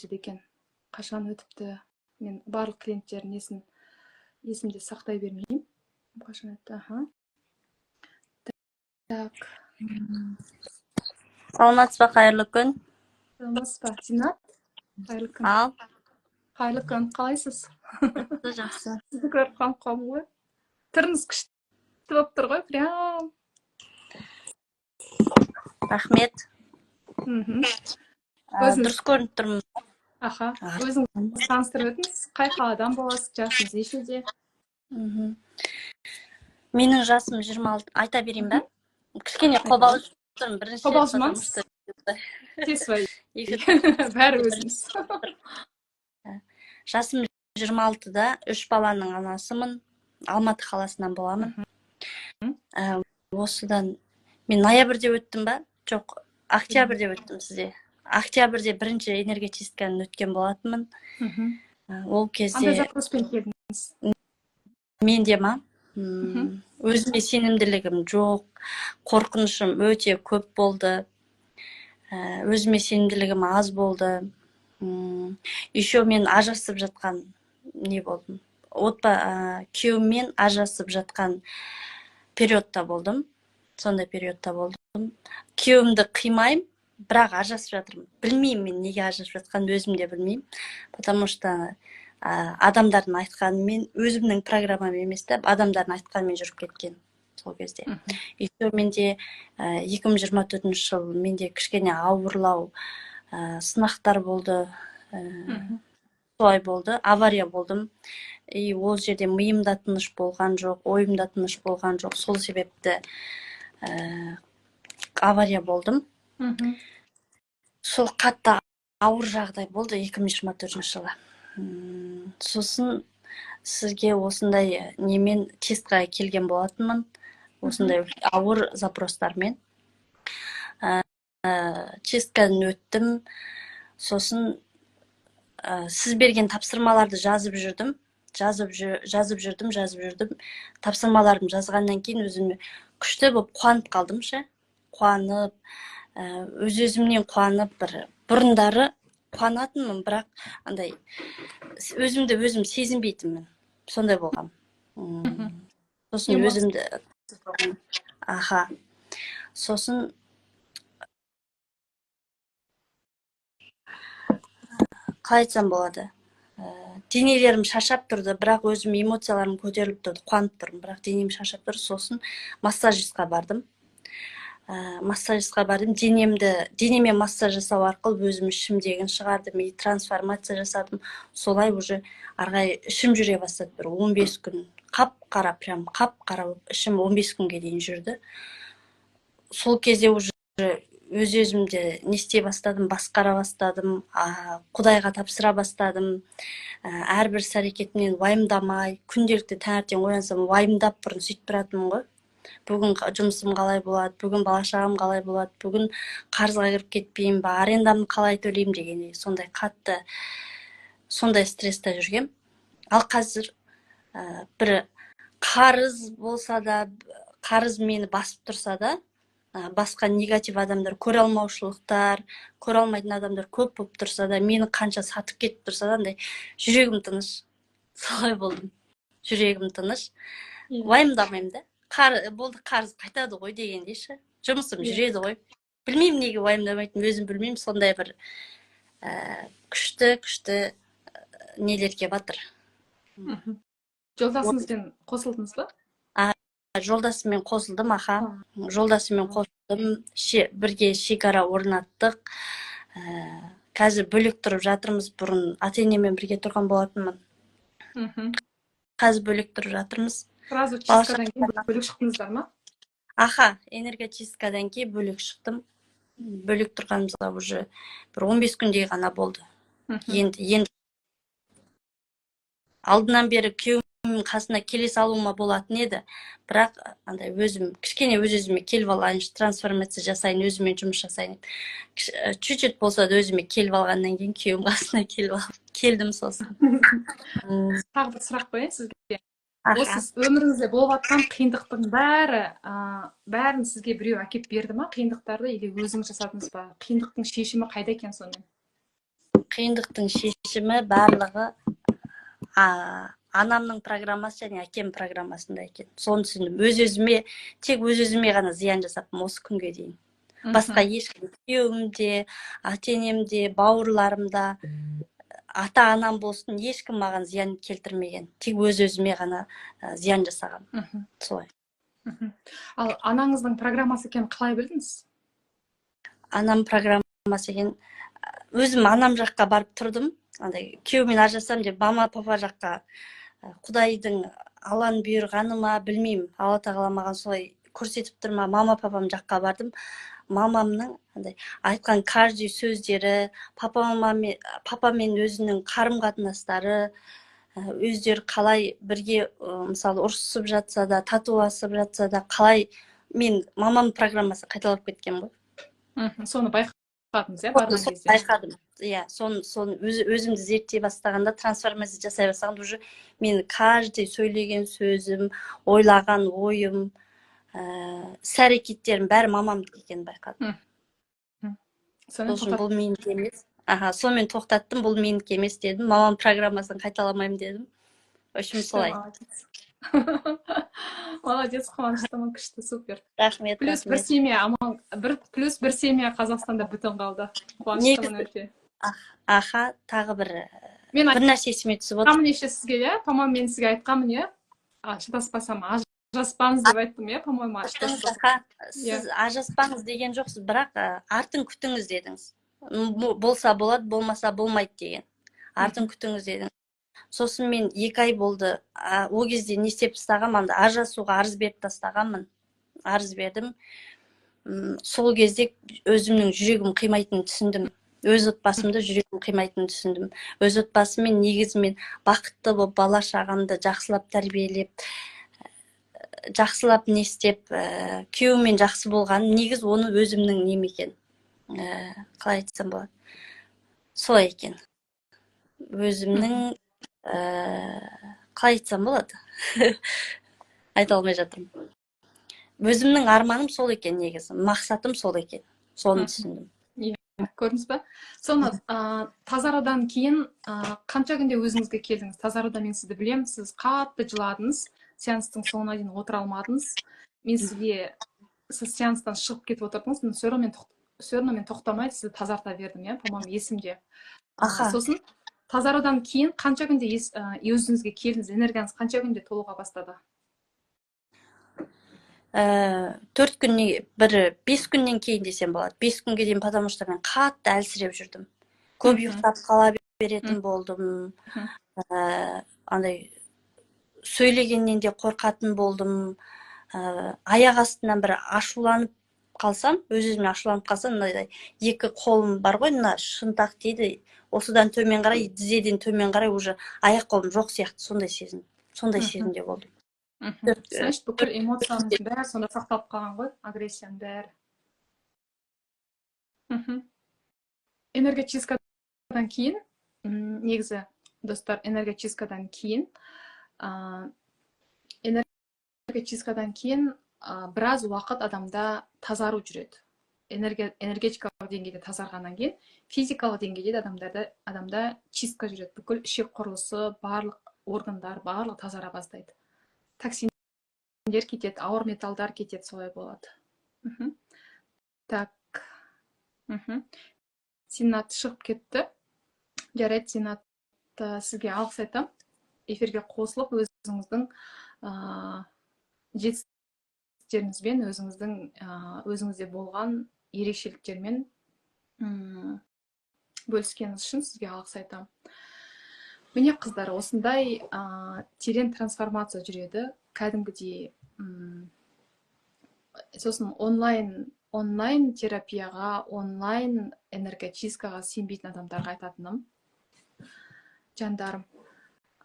Екен, қашан өтіпті? Мен барлық клиенттердің несін есімде сақтай бермеймін, қашан өтті. Аха, так. Саламатсыз ба, қайырлы күн! Саламатсыз ба, Зинат, қайырлы күн! Ал. Қайырлы күн, қалайсыз? Жақсы, жақсы. Сізді көріп қуанып қалдым ғой. Түріңіз күшті болып тұр ғой прям. Рахмет. Өзіңіз- Дұрыс көрініп тұрмын. Аха, өзіңіз таныстырып өтіңіз. Қай қаладан боласыз, жасыңыз нешеде? Менің жасым 26. Айта берейін ба? Кішкене қобалжып тұрмын бірінші рет, Қобалжымаңыз. потому что Тез свой. Бәрі өзіміз. Жасым 26-да, үш баланың анасымын, Алматы қаласынан боламын. Осыдан мен ноябрьде өттім ба, жоқ, октябрьде өттім сізде. Октябрьде бірінші энергочистканы өткен болатынмын. Ол Қандай кезде запроспен келдіңіз? Менде ма? Өзіме сенімділігім жоқ, қорқынышым өте көп болды. Өзіме сенімділігім аз болды. Еще мен ажырасып жатқан не болдым. Күйеуіммен ажырасып жатқан периодта болдым. Сондай периодта болдым. Күйеуімді қимаймын, бірақ ажырасып жатырмын. Білмеймін, мен неге ажырасып жатқанымды өзім де білмеймін. Потому что адамдардың айтқанымен, өзімнің программам емес та, адамдардың айтқанымен жүріп кеткен сол кезде. Еще менде 2024 жыл менде кішкене ауырлау сынақтар болды. Солай болды, авария болдым. И ол жерде миым да тыныш болған жоқ, ойым да тыныш болған жоқ. Сол себепті авария болдым. Сол қатты ауыр жағдай болды 2024 жылы. Сосын сізге осындай немен тестқа келген болатынмын, осындай ауыр запростармен. Чисткадан өттім. Сосын сіз берген тапсырмаларды жазып жүрдім, жазып, жазып жүрдім, жазып жүрдім. Тапсырмаларымды жазғаннан кейін өзім күшті болып қуанып қалдым ше. Қуанып, өз өзімнен қуанып, бір бұрындары қуанатынмын, бірақ андай өзімді өзім сезінбейтінмін, сондай болғам. Сосын өзімді, аха, сосын қалай айтсам болады, денелерім шаршап тұрды, бірақ өзім эмоцияларым көтеріліп тұрды, қуанып тұрмын, бірақ денем шаршап тұр. Сосын массажистқа бардым. Массажистқа бардым, денеме массаж жасау арқылы өзім ішімдегіні шығардым и трансформация жасадым. Солай уже ары қарай ішім жүре бастады. Бір 15 күн қап қара, прям қап қара болып ішім 15 күнге дейін жүрді. Сол кезде уже өз өзімді не істей бастадым, басқара бастадым, құдайға тапсыра бастадым. Әрбір іс әрекетімнен уайымдамай, күнделікті таңертең оянсам уайымдап, бұрын сөйтіп тұратынмын ғой: бүгін жұмысым қалай болады, бүгін бала шағам қалай болады, бүгін қарызға кіріп кетпеймін ба, арендамды қалай төлеймін дегендей, сондай қатты, сондай стрессте жүргем. Ал қазір бір қарыз болса да, қарыз мені басып тұрса да, басқа негатив адамдар, көре алмаушылықтар, көре алмайтын адамдар көп болып тұрса да, мені қанша сатып кетіп тұрса да, андай жүрегім тыныш, солай болдым. Жүрегім тыныш, уайымдамаймын да. Болды, қарыз қайтады ғой дегендей ше, жұмысым жүреді ғой. Білмеймін, неге уайымдамайтынымды өзім білмеймін. Сондай бір күшті күшті нелер келіп жатыр. Жолдасыңызбен қосылдыңыз ба? Жолдасыммен қосылдым, аха, жолдасыммен қосылдым. Бірге шекара орнаттық. Қазір бөлек тұрып жатырмыз. Бұрын ата енеммен бірге тұрған болатынмын. Қазір бөлек тұрып жатырмыз. Сразу чисткадан кейін бөлек шықтыңыздар ма? Аха, энергочисткадан кейін бөлек шықтым. Бөлек тұрғанымызға уже бір 15 күндей ғана болды. Енді алдынан бері күйеуімнің қасына келе салуыма болатын еді, бірақ андай өзім кішкене өз өзіме келіп алайыншы, трансформация жасайын, өзіммен жұмыс жасайын деп. Чуть чуть болса да өзіме келіп алғаннан кейін күйеуім қасына келіп алып келдім сосын. Тағы бір сұрақ қояйын сізге. Осы өміріңізде болып жатқан қиындықтың бәрі, бәрін сізге біреу әкеп берді ма қиындықтарды, или өзіңіз жасадыңыз ба? Қиындықтың шешімі қайда екен сонымен? Қиындықтың шешімі барлығы анамның программасы және әкем программасында екен, соны түсіндім. Өз өзіме, тек өз өзіме ғана зиян жасаппын осы күнге дейін. Басқа ешкім, күйеуім де, ата енем де, бауырларым да, ата анам болсын, ешкім маған зиян келтірмеген, тек өз өзіме ғана зиян жасаған. Солай. Ал анаңыздың программасы екенін қалай білдіңіз? Анам программасы екен, өзім анам жаққа барып тұрдым. Андай күйеуіммен ажырасамын деп мама папа жаққа, құдайдың, Алланың бұйырғаны ма, білмеймін, Алла тағала маған солай көрсетіп тұр ма, мама папам жаққа бардым. Мамамның андай айтқан каждый сөздері, папа мамамен, папамен өзінің қарым қатынастары, өздері қалай бірге, мысалы, ұрысып жатса да, татуласып жатса да, қалай мен мамам программасы қайталап кеткен ғой. Соны байқадыңыз. Байқадыңыз, иә, барған Соны кезде? Байқадым, иә. Соны өзімді зерттей бастағанда, трансформация жасай бастағанда, уже мен каждый сөйлеген сөзім, ойлаған ойым, іс әрекеттерім бәрі мамамдікі екенін байқадым. Сонымен Сол үшін бұл менікі емес. Аха, сонымен тоқтаттым. Бұл менікі емес дедім, мамам программасын қайталамаймын дедім. В общем, Күшті, солай. Молодец, молодец, қуаныштымын, күшті, супер. Рахмет. Плюс бір Рахмет. Семья аман, бір плюс бір семья Қазақстанда бүтін қалды. Қуаныштымын Негізі- өте. Аха, тағы бір Мен бір нәрсе есіме түсіп отыр. айтқанмын еще сізге, иә, по моему, мен сізге айтқанмын, иә, шатаспасам, ажыраспаңыз деп айттым, иә, по моему. Аха, сіз ажыраспаңыз деген жоқсыз, бірақ артын күтіңіз дедіңіз. Болса болады, болмаса болмайды деген, артын күтіңіз дедіңіз. Сосын мен 2 ай болды, ол кезде не істеп тастағанмын, анда ажырасуға арыз беріп тастағанмын, арыз бердім. Сол кезде өзімнің жүрегім қимайтынын түсіндім, өз отбасымды жүрегім қимайтынын түсіндім. Өз отбасыммен негізі мен бақытты болып, бала шағамды жақсылап тәрбиелеп, жақсылап не істеп, күйеуіммен жақсы болғаным, негізі оны өзімнің нем екен, қалай айтсам болады, солай екен. Өзімнің қалай айтсам болады, айта алмай жатырмын. Өзімнің арманым сол екен, негізі мақсатым сол екен, соны түсіндім. Көрдіңіз ба соны? Тазарудан кейін қанша күнде өзіңізге келдіңіз? Тазаруда мен сізді білемін, сіз қатты жыладыңыз, сеанстың соңына дейін отыра алмадыңыз. Мен сізге, сіз сеанстан шығып кетіп отырдыңыз, но все равно мен, все равно мен тоқтамай сізді тазарта бердім, иә, по моему, есімде. Аха. Сосын тазарудан кейін қанша күнде өзіңізге келдіңіз, энергияңыз қанша күнде толуға бастады? 4 күннен, бір 5 күннен кейін десем болады, 5 күнге дейін, потому что мен қатты әлсіреп жүрдім, көп ұйықтап қала беретін болдым, андай сөйлегеннен де қорқатын болдым. Аяқ астынан бір ашуланып қалсам, өз өзіме ашуланып қалсам, мынандай екі қолым бар ғой, мына шынтақ дейді, осыдан төмен қарай, тізеден төмен қарай уже аяқ қолым жоқ сияқты, сондай сезім, сондай сезімде болдым. Значит, бүкіл эмоцияның бәрі сонда сақталып қалған ғой, агрессияның бәрі. Энергочисткадан кейін, негізі, достар, энергочисткадан кейін біраз уақыт адамда тазару жүреді. Энергия, энергетикалық деңгейде тазарғаннан кейін физикалық деңгейде де адамда чистка жүреді. Бүкіл ішек құрылысы, барлық органдар, барлығы тазара бастайды, токсиндер кетеді, ауыр металлдар кетеді, солай болады. Так, Синат шығып кетті. Жарайды, Синат, сізге алғыс айтамын, эфирге қосылып, өзіңіздің жетістіктеріңізбен, өзіңіздің өзіңізде болған ерекшеліктермен бөліскеніңіз үшін сізге алғыс айтамын. Міне, қыздар, осындай терең трансформация жүреді кәдімгідей. Сосын онлайн терапияға, онлайн энергочисткаға сенбейтін адамдарға айтатыным: жандарым,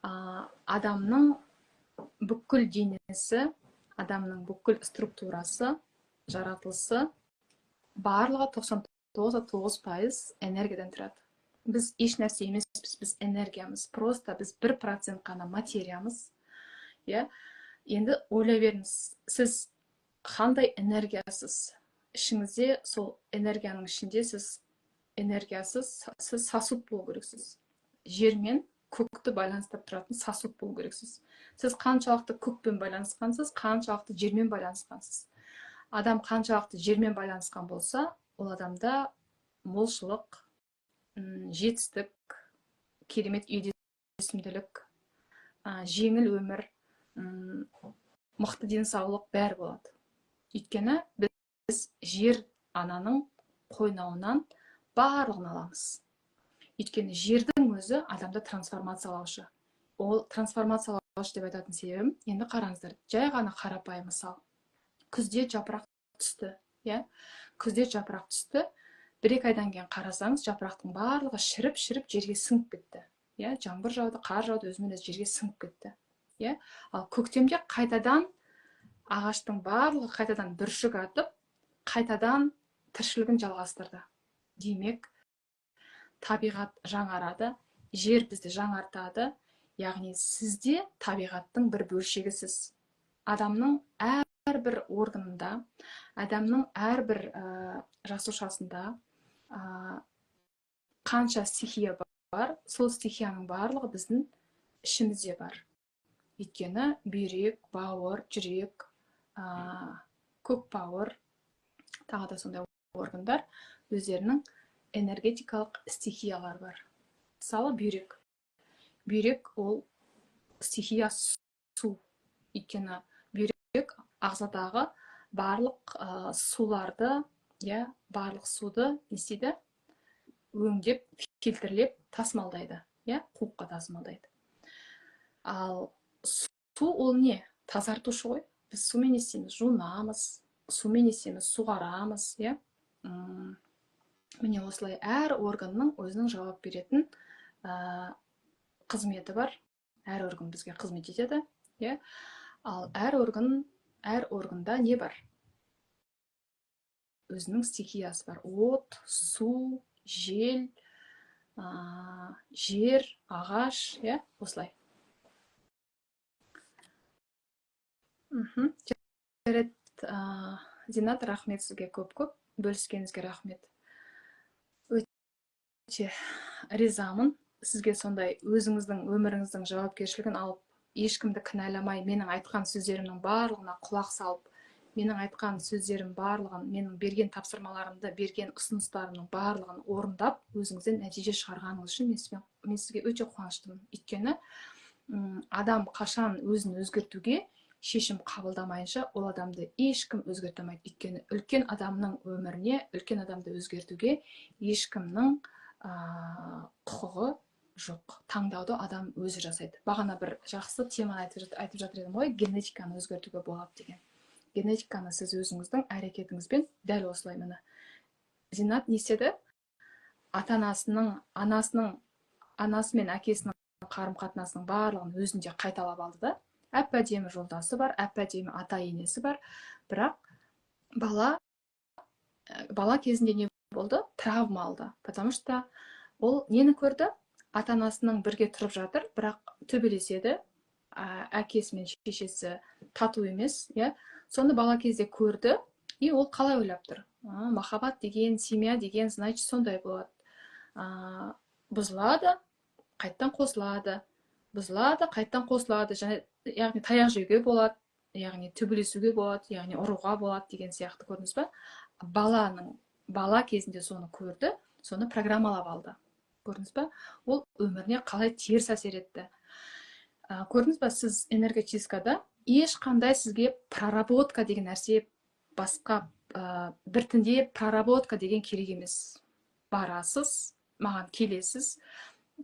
адамның бүкіл денесі, адамның бүкіл структурасы, жаратылысы, барлығы 99,9% энергиядан тұрады. Біз еш нәрсе емеспіз, біз энергиямыз. Просто біз 1% қана материямыз, иә. Енді ойлай беріңіз, сіз қандай энергиясыз ішіңізде, сол энергияның ішінде сіз энергиясыз, сіз сосуд болу керексіз, жер мен көкті байланыстырып тұратын сосуд болу керексіз. Сіз қаншалықты көкпен байланысқансыз, қаншалықты жермен байланысқансыз? Адам қаншалықты жермен байланысқан болса, ол адамда молшылық, жетістік, керемет үйлесімділік, жеңіл өмір, мықты денсаулық, бәрі болады. Өйткені біз жер ананың қойнауынан барлығын аламыз. Өйткені жердің өзі адамды трансформациялаушы. Ол трансформациялаушы деп айтатын себебім, енді қараңыздар, жай ғана қарапайым мысал: күзде жапырақ түсті, иә, күзде жапырақ түсті. бір екі айдан кейін қарасаңыз, жапырақтың барлығы шіріп шіріп жерге сіңіп кетті, иә. Жаңбыр жауды, қар жауды, өзімен өзі жерге сіңіп кетті, иә. Ал көктемде қайтадан ағаштың барлығы қайтадан бүршік атып, қайтадан тіршілігін жалғастырды. Демек, табиғат жаңарады, жер бізді жаңартады, яғни сіз де табиғаттың бір бөлшегісіз. Адамның әрбір органында, адамның әрбір жасушасында қанша стихия бар, сол стихияның барлығы біздің ішімізде бар. Өйткені бүйрек, бауыр, жүрек, көк бауыр, тағы да сондай органдар өздерінің энергетикалық стихиялары бар. Мысалы, бүйрек. Бүйрек ол стихия су. Өйткені бүйрек ағзадағы барлық суларды, иә, барлық суды не істейді? Өңдеп, фильтрлеп тасымалдайды, иә, қуыққа тасымалдайды. Ал су ол не? Тазартушы ғой. Біз сумен не істейміз? Жуынамыз, сумен не істейміз? Суғарамыз, иә. Міне, осылай әр органның өзінің жауап беретін қызметі бар. Әр орган бізге қызмет етеді, иә. Ал әр органда не бар? Өзінің стихиясы бар. От, су, жел, жер, ағаш, иә, осылай. Жарайды, Зинат, рахмет сізге көп-көп, бөліскеніңізге рахмет. Өте ризамын сізге, сондай өзіңіздің өміріңіздің жауапкершілігін алып, ешкімді кінәламай, менің айтқан сөздерімнің барлығына құлақ салып, менің айтқан сөздерім барлығын, менің берген тапсырмаларымды, берген ұсыныстарымның барлығын орындап, өзіңізден нәтиже шығарғаныңыз үшін мен сізге өте қуаныштымын. Өйткені адам қашан өзін өзгертуге шешім қабылдамайынша, ол адамды ешкім өзгерте алмайды. Өйткені үлкен адамның өміріне, үлкен адамды өзгертуге ешкімнің құқығы жоқ. Таңдауды адам өзі жасайды. Бағана бір жақсы теманы айтып жатыр едім ғой, генетиканы өзгертуге болады деген. Генетиканы сіз өзіңіздің әрекетіңізбен дәл осылай, міне. Зинат не істеді? Ата-анасының, анасының, анасы мен әкесінің қарым-қатынасының барлығын өзінде қайталап алды да. Әп-әдемі жолдасы бар, әп-әдемі ата-енесі бар. Бірақ бала кезінде не болды? Травма алды. Потому что ол нені көрді? Ата-анасының бірге тұрып жатыр, бірақ төбелеседі, әкесі мен шешесі тату емес, иә. Соны бала кезде көрді, и ол қалай ойлап тұр? Махаббат деген, семья деген, значит, сондай болады. Бұзылады, қайттан қосылады, бұзылады, қайттан қосылады, және яғни таяқ жеуге болады, яғни төбелесуге болады, яғни ұруға болады деген сияқты, көрдіңіз ба? Бала кезінде соны көрді, соны программалап алды. Көрдіңіз ба? Ол өміріне қалай теріс әсер етті. Көрдіңіз ба, сіз энергочисткада ешқандай сізге проработка деген нәрсе, басқа біртіндеп проработка деген керек емес. Барасыз, маған келесіз,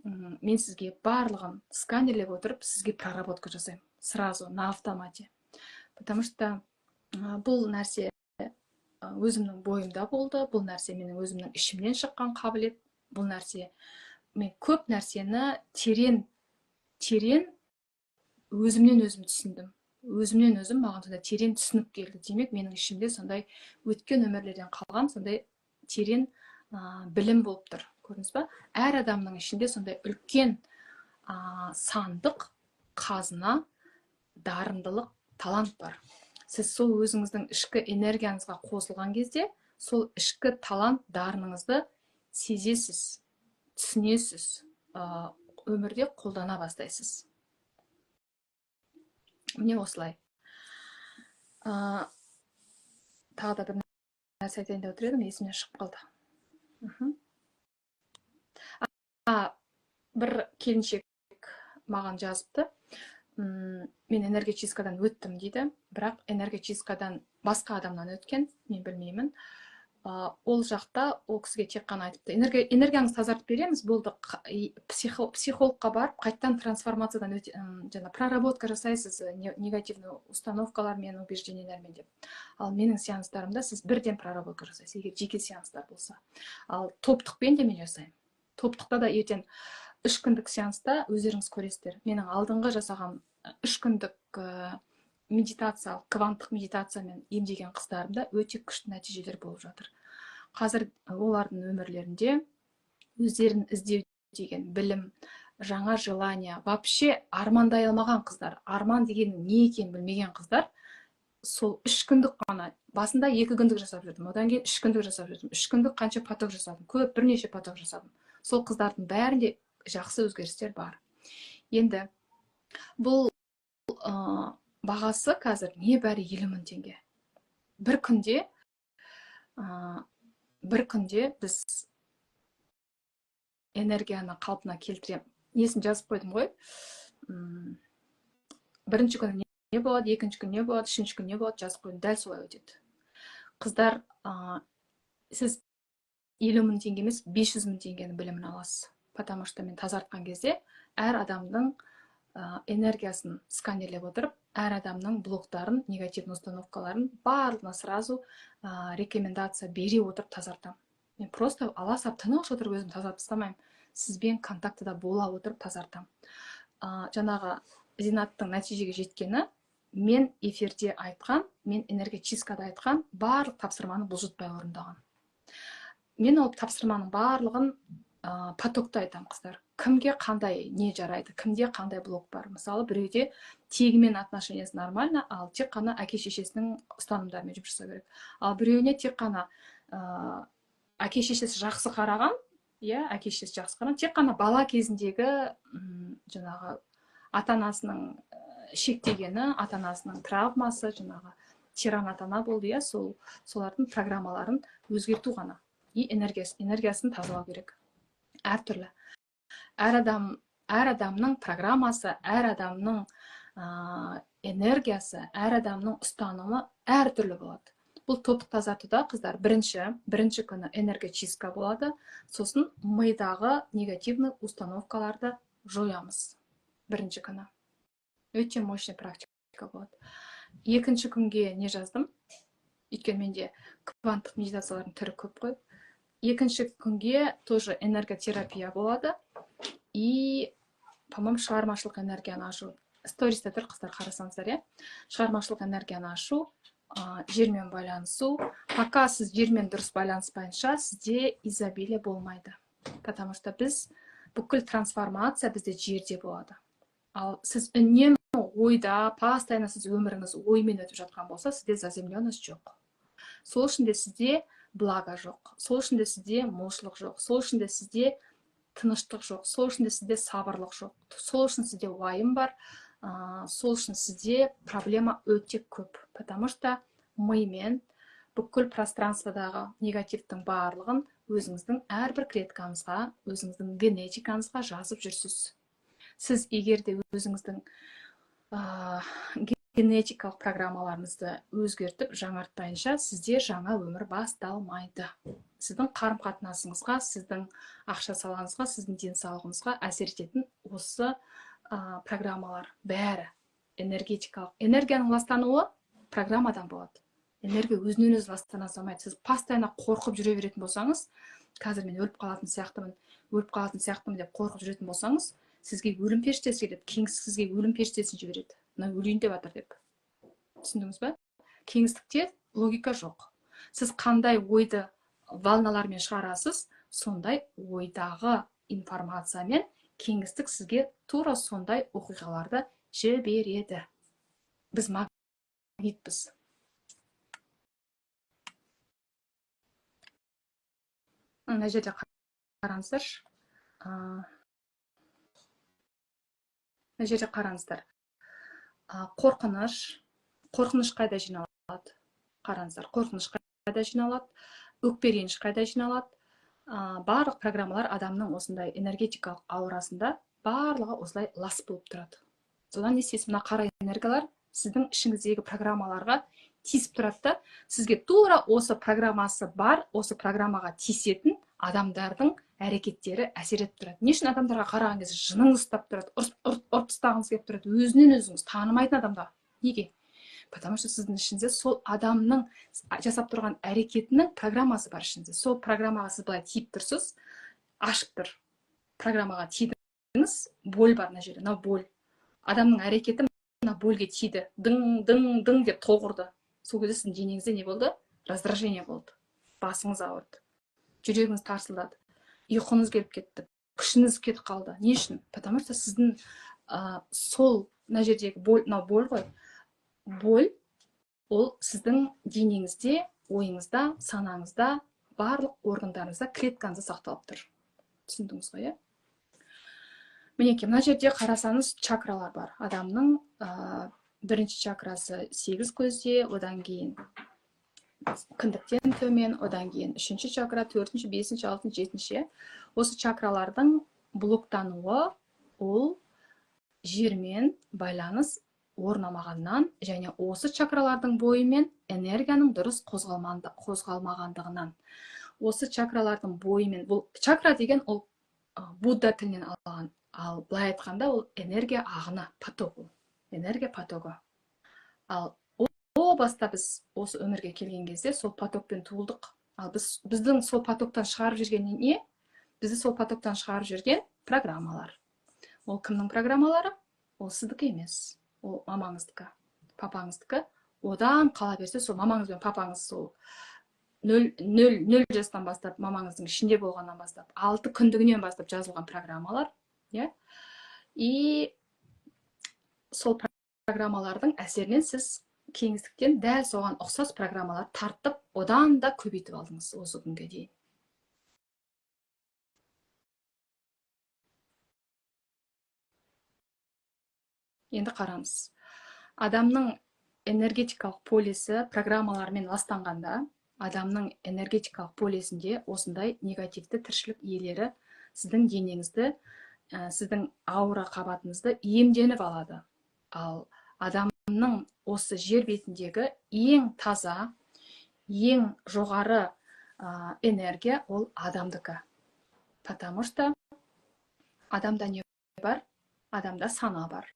мен сізге барлығын сканерлеп отырып, сізге проработка жасаймын. Сразу, на автомате. Потому что бұл нәрсе өзімнің бойымда болды, бұл нәрсе менің өзімнің ішімнен шыққан қабілет, бұл нәрсе мен көп нәрсені терең, терең өзімнен өзім түсіндім. Өзімнен өзім маған сондай терең түсінік келді. Демек, менің ішімде сондай өткен өмірлерден қалған сондай терең білім болып тұр. Көрдіңіз ба? Әр адамның ішінде сондай үлкен сандық, қазына, дарындылық, талант бар. Сіз сол өзіңіздің ішкі энергияңызға қосылған кезде, сол ішкі талант, дарыныңызды сезесіз, түсінесіз, өмірде қолдана бастайсыз. Міне, осылай. Тағы да бір нәрсе айтайын деп отыр едім, есімнен шығып қалды. Бір келіншек маған жазыпты. Мен энергочисткадан өттім дейді, бірақ энергочисткадан басқа адамнан өткен, мен білмеймін. Ол жақта ол кісіге тек қана айтыпты: Энергияңызды тазартып береміз, болды, психологқа барып, қайтадан трансформациядан өте, жаңа проработка жасайсыз негативный установкалармен, убеждениелермен» деп. Ал менің сеанстарымда сіз бірден проработка жасайсыз, егер жеке сеанстар болса. Ал топтықпен де мен жасаймын. Топтықта да ертең 3 күндік сеанста өздеріңіз көресіздер. Менің алдыңғы жасаған 3 күндік медитация, кванттық медитациямен емдеген қыздарымда өте күшті нәтижелер болып жатыр. Қазір олардың өмірлерінде өздерін іздеу деген білім, жаңа желание, вообще армандай алмаған қыздар, арман дегеннің не екенін білмеген қыздар сол 3 күндік қана, басында 2 күндік жасап жүрдім, одан кейін 3 күндік жасап жүрдім. 3 күндік қанша поток жасадым, көп, бірнеше поток жасадым. Сол қыздардың бәрінде жақсы өзгерістер бар. Енді бұл бағасы қазір небәрі 50 000 теңге. Бір күнде біз энергияны қалпына келтірем, несін жазып қойдым ғой. Бірінші күні не болады, екінші күні не болады, үшінші күні не болады, жазып қойдым. Дәл солай өтеді, қыздар. Сіз 50 000 теңге емес, 500 000 теңгенің білімін аласыз, потому что мен тазартқан кезде әр адамның энергиясын сканерлеп отырып, әр адамның блоктарын, негативный установкаларын, барлығына сразу рекомендация бере отырып тазартамын. Мен просто ала сап, тыныш отырып өзім тазартып тастамаймын, сізбен контактыда бола отырып тазартамын. Жаңағы Зинаттың нәтижеге жеткені — мен эфирде айтқан, мен энергочисткада айтқан барлық тапсырманы бұлжытпай орындаған. Мен ол тапсырманың барлығын потокта айтамын, қыздар. Кімге қандай не жарайды, кімде қандай блок бар. Мысалы, біреуде тегімен отношениясы нормально, ал тек қана әке шешесінің ұстанымдарымен жұмыс жасау керек. Ал біреуіне тек қана әке шешесі жақсы қараған, иә, әке шешесі жақсы қараған, тек қана бала кезіндегі жаңағы ата анасының шектегені, ата анасының травмасы, жаңағы тиран ата ана болды, иә, сол солардың программаларын өзгерту ғана и энергиясын тазалау керек. Әртүрлі әр адам, әр адамның программасы, әр адамның энергиясы, әр адамның ұстанымы әртүрлі болады. Бұл топтық тазартуда, қыздар, бірінші күні энергочистка болады, сосын мидағы негативный установкаларды жоямыз. Бірінші күні өте мощный практика болады. Екінші күнге не жаздым? Өйткені менде кванттық медитациялардың түрі көп қой. Екінші күнге тоже энерготерапия болады и, по моему, шығармашылық энергияны ашу. Сториста тұр, қыздар, қарасаңыздар, иә. Шығармашылық энергияны ашу, жермен байланысу. Пока сіз жермен дұрыс байланыспайынша, сізде изобилие болмайды, потому что біз бүкіл трансформация бізде жерде болады. Ал сіз үнемі ойда, постоянно сіз өміріңіз оймен өтіп жатқан болса, сізде заземленность жоқ. Сол үшін де сізде благо жоқ, сол үшін де сізде молшылық жоқ, сол үшін де сізде тыныштық жоқ, сол үшін де сізде сабырлық жоқ, сол үшін сізде уайым бар, сол үшін сізде проблема өте көп, потому что мимен бүкіл пространстводағы негативтің барлығын өзіңіздің әрбір клеткаңызға, өзіңіздің генетикаңызға жазып жүрсіз. Сіз егер де өзіңіздің генетикалық программаларыңызды өзгертіп, жаңартпайынша, сізде жаңа өмір басталмайды. Сіздің қарым қатынасыңызға, сіздің ақша салаңызға, сіздің денсаулығыңызға әсер ететін осы программалар бәрі. Энергетикалық энергияның ластануы программадан болады. Энергия өзінен өзі ластана салмайды. Сіз постоянно қорқып жүре беретін болсаңыз, қазір мен өліп қалатын сияқтымын, өліп қалатын сияқтымын деп қорқып жүретін болсаңыз, сізге өлім періштесі келеді. Кеңістік сізге өлім періштесін жібереді, мына өлейін деп жатыр деп. Түсіндіңіз ба? Кеңістікте логика жоқ. Сіз қандай ойды волналармен шығарасыз, сондай ойдағы информациямен кеңістік сізге тура сондай оқиғаларды жібереді. Біз магнитпіз. Мына жерде қараңыздаршы, мына жерде қараңыздар. Қорқыныш, қорқыныш қайда жиналады? Қараңыздар, қорқыныш қайда жиналады, өкпе, реніш қайда жиналады? Барлық программалар адамның осындай энергетикалық аурасында барлығы осылай лас болып тұрады. Содан не істейсіз? Мына қара энергиялар сіздің ішіңіздегі программаларға тиісіп тұрады да, сізге тура осы программасы бар, осы программаға тиісетін адамдардың әрекеттері әсер етіп тұрады. Не үшін адамдарға қараған кезде жыныңыз ұстап тұрады, ұрып тастағыңыз келіп тұрады өзінен өзіңіз, танымайтын адамға? Неге? Потому что сіздің ішіңізде сол адамның жасап тұрған әрекетінің программасы бар ішіңізде. Сол программаға сіз былай тиіп тұрсыз, ашып тұр. Программаға тидіңіз, боль бар мына жерде. Мынау боль, адамның әрекеті мына больге тиді, дың, дың, дың деп тоқ ұрды. Сол кезде сіздің денеңізде не болды? Раздражение болды. Басыңыз ауырды, жүрегіңіз тарсылдады, ұйқыңыз келіп кетті, күшіңіз кетіп қалды. Не үшін? Потому что сіздің сол мына жердегі боль, мынау боль ғой. Боль ол сіздің денеңізде, ойыңызда, санаңызда, барлық органдарыңызда, клеткаңызда сақталып тұр. Түсіндіңіз ғой, иә? Мінекей, мына жерде қарасаңыз, чакралар бар. Адамның бірінші чакрасы 8 көзде, одан кейін кіндіктен төмен, одан кейін 3-ші чакра, 4-ші, 5-ші, 6-шы, 7-ші. Осы чакралардың блоктануы ол жермен байланыс орнамағаннан және осы чакралардың бойымен энергияның дұрыс қозғалмағандығынан. Осы чакралардың бойымен, бұл чакра деген ол Будда тілінен алған, ал былай айтқанда ол энергия ағыны, поток ол. Энергия потогы. Ал о баста біз осы өмірге келген кезде сол потокпен туылдық. Ал біздің сол потоктан шығарып жүрген не? Бізді сол потоктан шығарып жүрген программалар. Ол кімнің программалары? Ол сіздікі емес. Ол мамаңыздікі, папаңыздікі. Одан қала берсе, сол мамаңыз бен папаңыз сол 0 жастан бастап, мамаңыздың ішінде болғаннан бастап, 6 күндігінен бастап жазылған программалар, иә? И сол программалардың әсерінен сіз кеңістіктен дәл соған ұқсас программалар тартып, одан да көбейтіп алдыңыз осы күнге дейін. Енді қараңыз. Адамның энергетикалық полесі программалармен ластанғанда, адамның энергетикалық полесінде осындай негативті тіршілік иелері сіздің денеңізді, сіздің аура қабатыңызды иемденіп алады. Ал адамның осы жер бетіндегі ең таза, ең жоғары энергия ол адамдікі. Потому что адамда не бар? Адамда сана бар.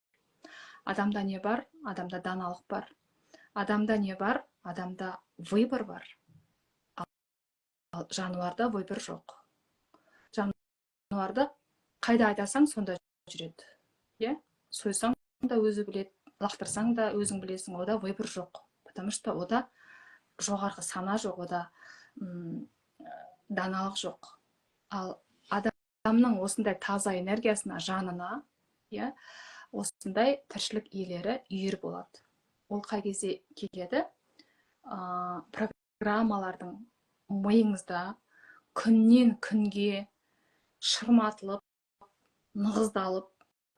Адамда не бар? Адамда даналық бар. Адамда не бар? Адамда выбор бар. Ал жануарда выбор жоқ. Жануарда қайда айдасаң, сонда жүреді. Иә? Сойсаң да өзі біледі, лақтырсаң да өзің білесің, ода выбор жоқ. Потому что ода жоғарғы сана жоқ, ода даналық жоқ. Ал адамның осындай таза энергиясына, жанына, иә, осындай тіршілік иелері үйір болады. Ол қай кезде келеді? Программалардың миыңызда күннен күнге шырматылып, нығыздалып,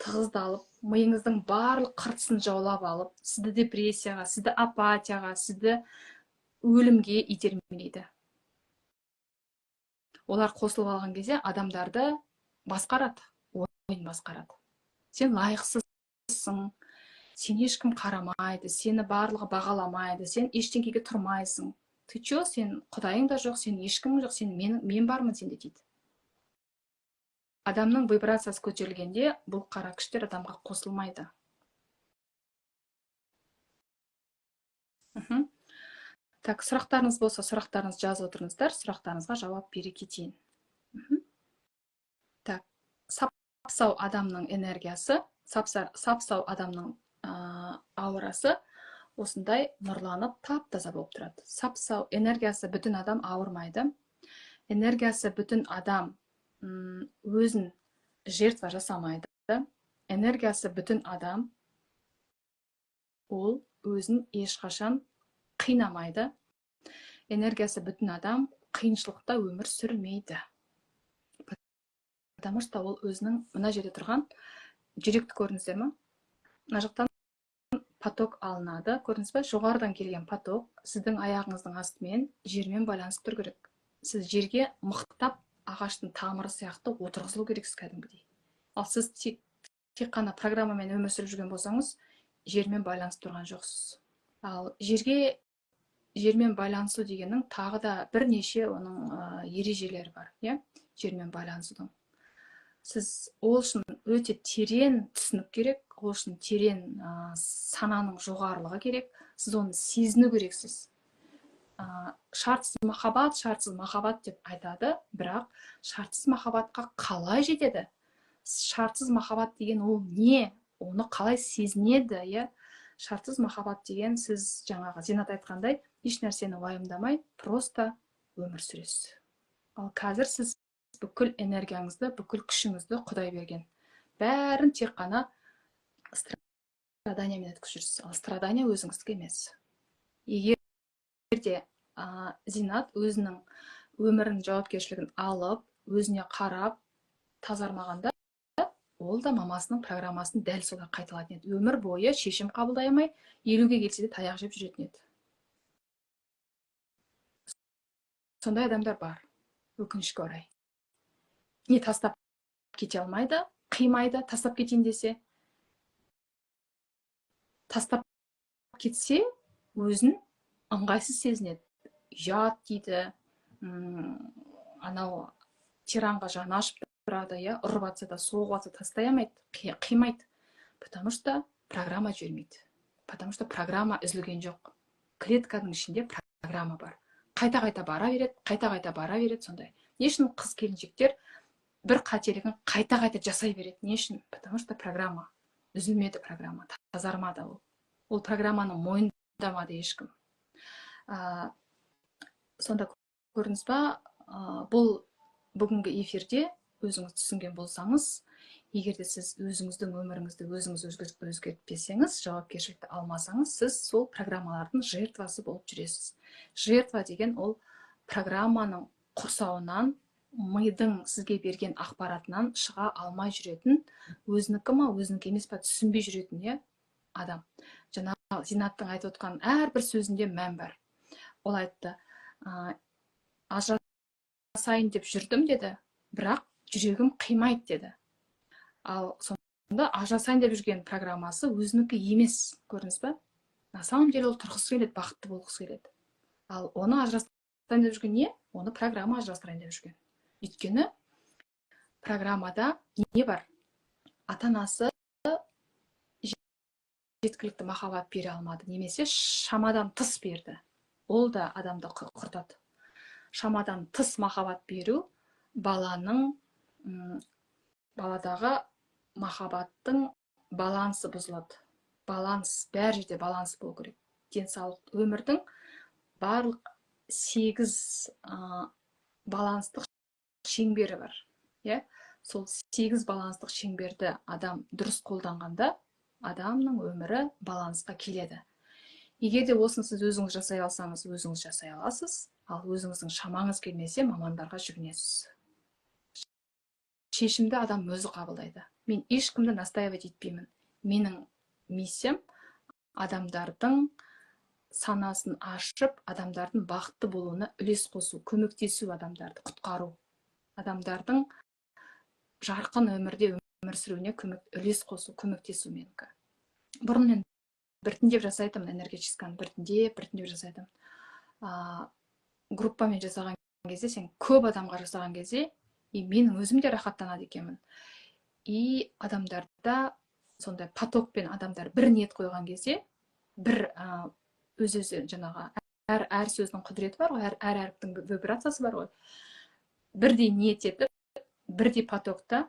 тығыздалып, миыңыздың барлық қыртысын жаулап алып, сізді депрессияға, сізді апатияға, сізді өлімге итермелейді. Олар қосылып алған кезде адамдарды басқарады, ойын басқарады. Сен лайықсызсың, сен ешкім қарамайды, сені барлығы бағаламайды, сен ештеңеге тұрмайсың. Ты чё, сен құдайың да жоқ, сен ешкімің жоқ, сен мен бармын сенде дейді. Адамның вибрациясы көтерілгенде бұл қара күштер адамға қосылмайды. Так, сұрақтарыңыз болса, сұрақтарыңызды жазып отырыңыздар, сұрақтарыңызға жауап бере кетейін. Так, сап-сау адамның энергиясы, сап-сау адамның аурасы осындай нұрланып, тап-таза болып тұрады. Сап-сау энергиясы бүтін адам ауырмайды. Энергиясы бүтін адам өзін жертва жасамайды. Энергиясы бүтін адам ол өзін ешқашан қинамайды. Энергиясы бүтін адам қиыншылықта өмір сүрмейді. Потому что ол өзінің мына жерде тұрған жүректі көрдіңіздер ме? Мына жақтан поток алынады. Көрдіңіз бе? Жоғарыдан келген поток сіздің аяғыңыздың астымен жермен байланысып тұру керек. Сіз жерге мықтап ағаштың тамыры сияқты отырғызылу керексіз кәдімгідей. Ал сіз тек қана программамен өмір сүріп жүрген болсаңыз, жермен байланысып тұрған жоқсыз. Ал жермен байланысу дегеннің тағы да бірнеше оның ережелері бар, иә? Жермен байланысудың. Сіз ол үшін өте терең түсінік керек, ол үшін терең сананың жоғарылығы керек. Сіз оны сезіну керексіз. Шартсыз махаббат, шартсыз махаббат деп айтады, бірақ шартсыз махаббатқа қалай жетеді? Шартсыз махаббат деген ол не? Оны қалай сезінеді, иә? Шартсыз махаббат деген сіз жаңағы Зинат айтқандай, еш нәрсені уайымдамай, просто өмір сүресіз. Ал қазір сіз бүкіл энергияңызды, бүкіл күшіңізді Құдай берген, бәрін тек қана страданиямен өткізіп жүрсіз. Ал страдания өзіңіздікі емес. Егер де Зинат өзінің өмірінің жауапкершілігін алып, өзіне қарап тазармағанда, ол да мамасының программасын дәл солай қайталайтын еді. Өмір бойы шешім қабылдай алмай, 50-ге келсе де таяқ жеп жүретін еді. Сондай адамдар бар, өкінішке орай. Не тастап кете алмайды, қимайды. Тастап кетейін десе, тастап кетсе, өзін ыңғайсыз сезінеді, ұят дейді, анау тиранға жаны ашып тұрады, иә. Ұрып жатса да, соғып жатса, тастай алмайды, қимайды, потому что программа жібермейді, потому что программа үзілген жоқ. Клетканың ішінде программа бар, қайта қайта бара береді, қайта қайта бара береді. Сондай не үшін қыз келіншектер бір қателігін қайта қайта жасай береді? Не үшін? Потому что программа үзілмеді, программа тазармады. Ол программаны мойындамады ешкім. Сонда көрдіңіз ба, бұл бүгінгі эфирде өзіңіз түсінген болсаңыз, егер де сіз өзіңіздің өміріңізді өзіңіз өзгертпесеңіз, жауапкершілікті алмасаңыз, сіз сол программалардың жертвасы болып жүресіз. Жертва деген ол программаның құрсауынан, мидың сізге берген ақпаратынан шыға алмай жүретін, өзінікі ма, өзінікі емес па, түсінбей жүретін, иә, адам. Жаңа Зинаттың айтып отқан әрбір сөзінде мән бар. Ол айтты: «Ажырасайын деп жүрдім», – деді, «бірақ жүрегім қимайды», – деді. Ал сонда ажырасайын деп жүрген программасы өзінікі емес, көрдіңіз ба? На самом деле ол тұрғысы келеді, бақытты болғысы келеді. Ал оны ажырастырайын деп жүрген не? Оны программа ажырастырайын деп жүрген. Өйткені программада не бар? Ата анасы жеткілікті махаббат бере алмады немесе шамадан тыс берді. Ол да адамды құртады. Шамадан тыс махаббат беру баланың, баладағы махаббаттың балансы бұзылады. Баланс, бәр жерде баланс болу керек. Денсаулық, өмірдің барлық сегіз баланстық шеңбері бар, иә. Сол сегіз баланстық шеңберді адам дұрыс қолданғанда, адамның өмірі балансқа келеді. Егер де осыны сіз өзіңіз жасай алсаңыз, өзіңіз жасай аласыз. Ал өзіңіздің шамаңыз келмесе, мамандарға жүгінесіз. Шешімді адам өзі қабылдайды. Мен ешкімді настаивать етпеймін. Менің миссиям – адамдардың санасын ашып, адамдардың бақытты болуына үлес қосу, көмектесу, адамдарды құтқару, адамдардың жарқын өмірде өмір сүруіне көмек, үлес қосу, көмектесу менікі. Бұрын мен біртіндеп жасайтынмын энергетическаны, біртіндеп, біртіндеп жасайтынмын. Группамен жасаған кезде, сен көп адамға жасаған кезде, и менің өзім де рахаттанады екенмін, и адамдарда сондай потокпен адамдар бір ниет қойған кезде, бір өз өзі жаңағы әр сөздің құдіреті бар ғой, әр әріптің вибрациясы бар ғой. Бірдей ниет етіп, бірдей потокта,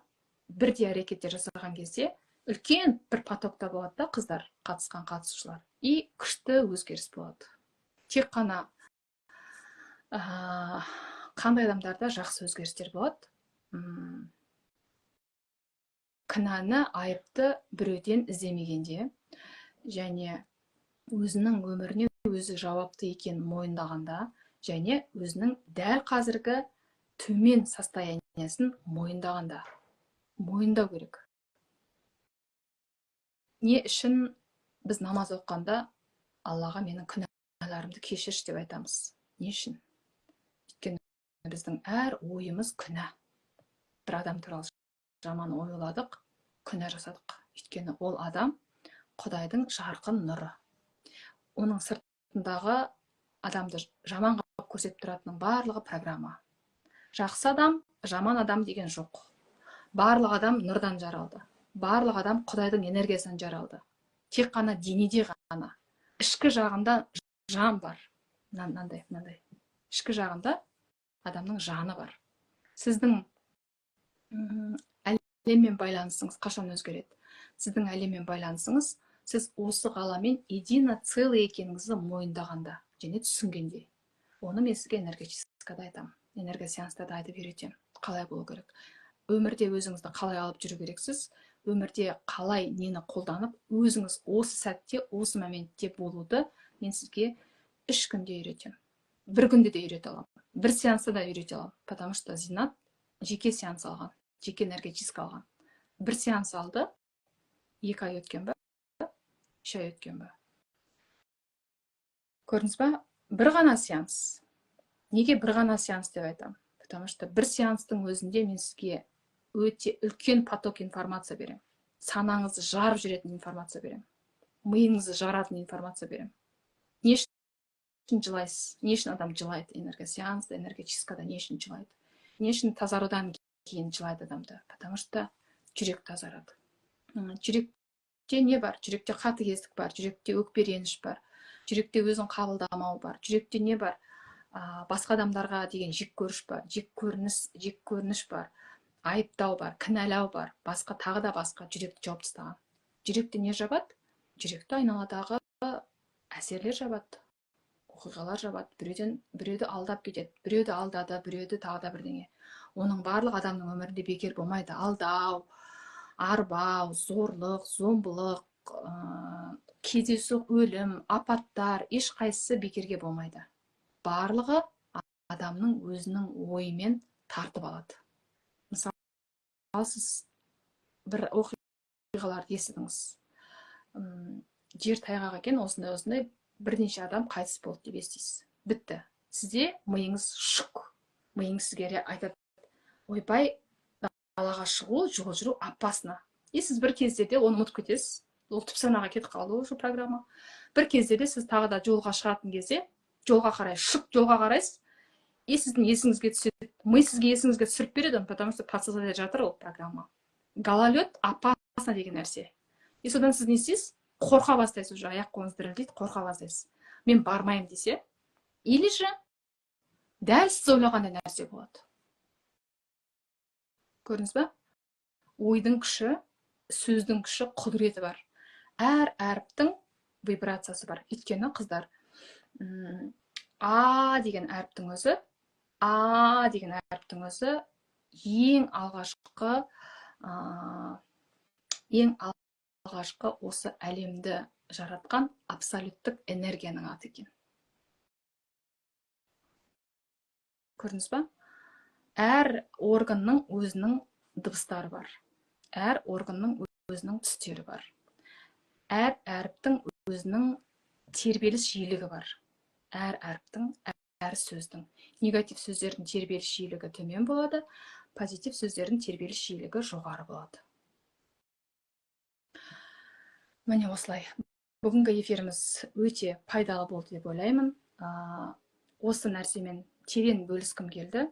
бірдей әрекеттер жасаған кезде, үлкен бір потокта болады да қыздар, қатысқан қатысушылар, и күшті өзгеріс болады. Тек қана қандай адамдарда жақсы өзгерістер болады? Кінәні, айыпты біреуден іздемегенде және өзінің өміріне өзі жауапты екенін мойындағанда және өзінің дәл қазіргі төмен состояниесін мойындағанда. Мойындау керек. Не үшін біз намаз оқығанда «Аллаға менің күнәларымды кешірші» деп айтамыз? Не үшін? Өйткені біздің әр ойымыз күнә. Бір адам туралы жаман ой ойладық, күнә жасадық. Өйткені ол адам – Құдайдың жарқын нұры. Оның сыртындағы адамды жаман қылып көрсетіп тұратынның барлығы программа. Жақсы адам, жаман адам деген жоқ. Барлық адам нұрдан жаралды, барлық адам Құдайдың энергиясынан жаралды. Тек қана денеде ғана, ішкі жағында жан бар. Мынандай, мынандай ішкі жағында адамның жаны бар. Сіздің әлеммен байланысыңыз қашан өзгереді? Сіздің әлеммен байланысыңыз сіз осы ғаламмен едино целый екеніңізді мойындағанда және түсінгенде. Оны мен сізге энергетическада энергочисткада айтамын, энергосеанста да айтып үйретемін, қалай болу керек. Өмірде өзіңізді қалай алып жүру керексіз, өмірде қалай нені қолданып, өзіңіз осы сәтте, осы моментте болуды мен сізге 3 күнде үйретемін. 1 күнде де үйрете аламын, 1 сеанста да үйрете аламын, потому что Зинат жеке сеанс алған, жеке энергетический алған. 1 сеанс алды, 2 ай өткен бе, 3 ай өткен бе? Көрдіңіз ба? Бір ғана сеанс. Неге бір ғана сеанс деп айтамын? Потому что бір сеанстың өзінде мен сізге өте үлкен поток информация беремін. Санаңызды жарып жүретін информация беремін. Миыңызды жаратын информация беремін. Не үшін жылайсыз? Не үшін адам жылайды? Энергосеанста, энергетическада не үшін жылайды? Не үшін тазарудан кейін жылайды адамды? Потому что жүрек тазарады. Жүректе не бар? Жүректе қатыгездік бар, жүректе өкпе реніш бар, жүректе өзін қабылдамау бар, жүректе не бар? Басқа адамдарға деген жек көріш бар, жек көрініс, жек көрініш бар, айыптау бар, кінәлау бар, басқа тағы да басқа жүректі жауып тастаған. Жүректі не жабады? Жүректі айналадағы әсерлер жабады, оқиғалар жабады, біреуден біреуді алдап кетеді, біреуді алдады, біреуді тағы да бірдеңе. Оның барлық адамның өмірінде бекер болмайды. Алдау, арбау, зорлық, зомбылық, кездейсоқ өлім, апаттар, ешқайсысы бекерге болмайды. Барлығы адамның өзінің ойымен тартып алады. Мысалы, сіз бір оқиғаларды естідіңіз. Жер тайғақ екен, осындай осындай бірнеше адам қайтыс болды деп естисіз. Бітті. Сізде миыңыз шұк. Миыңыз сізге айтады: ойбай, далаға шығу, жол жүру опасно. И сіз бір кездерде оны ұмытып кетесіз. Ол түп санаға кетіп қалды уже программа. Бір кездерде сіз тағы да жолға шығатын кезде жолға қарай шық, жолға қарайсыз, и сіздің есіңізге түседі, ми сізге есіңізге түсіріп береді, потому что подсознание жатыр ол программа. Гололед опасно деген нәрсе. И содан сіз не істейсіз? Қорқа бастайсыз уже, аяқ қолыңыз дірілдейді, қорқа бастайсыз. Мен бармаймын десе, или же дәл сіз ойлағандай нәрсе болады. Көрдіңіз ба? Ойдың күші, сөздің күші, құдіреті бар. Әр әріптің вибрациясы бар. Өйткені қыздар, А деген әріптің өзі, А деген әріптің өзі ең алғашқы, ең алғашқы осы әлемді жаратқан абсолюттік энергияның аты екен. Көрдіңіз ба? Әр органның өзінің дыбыстары бар. Әр органның өзінің түстері бар. Әр әріптің өзінің тербеліс жиілігі бар. Әр әріптің, әр сөздің. Негатив сөздердің тербеліс жиілігі төмен болады, позитив сөздердің тербеліс жиілігі жоғары болады. Міне осылай. Бүгінгі эфиріміз өте пайдалы болды деп ойлаймын. Осы нәрсемен терең бөліскім келді.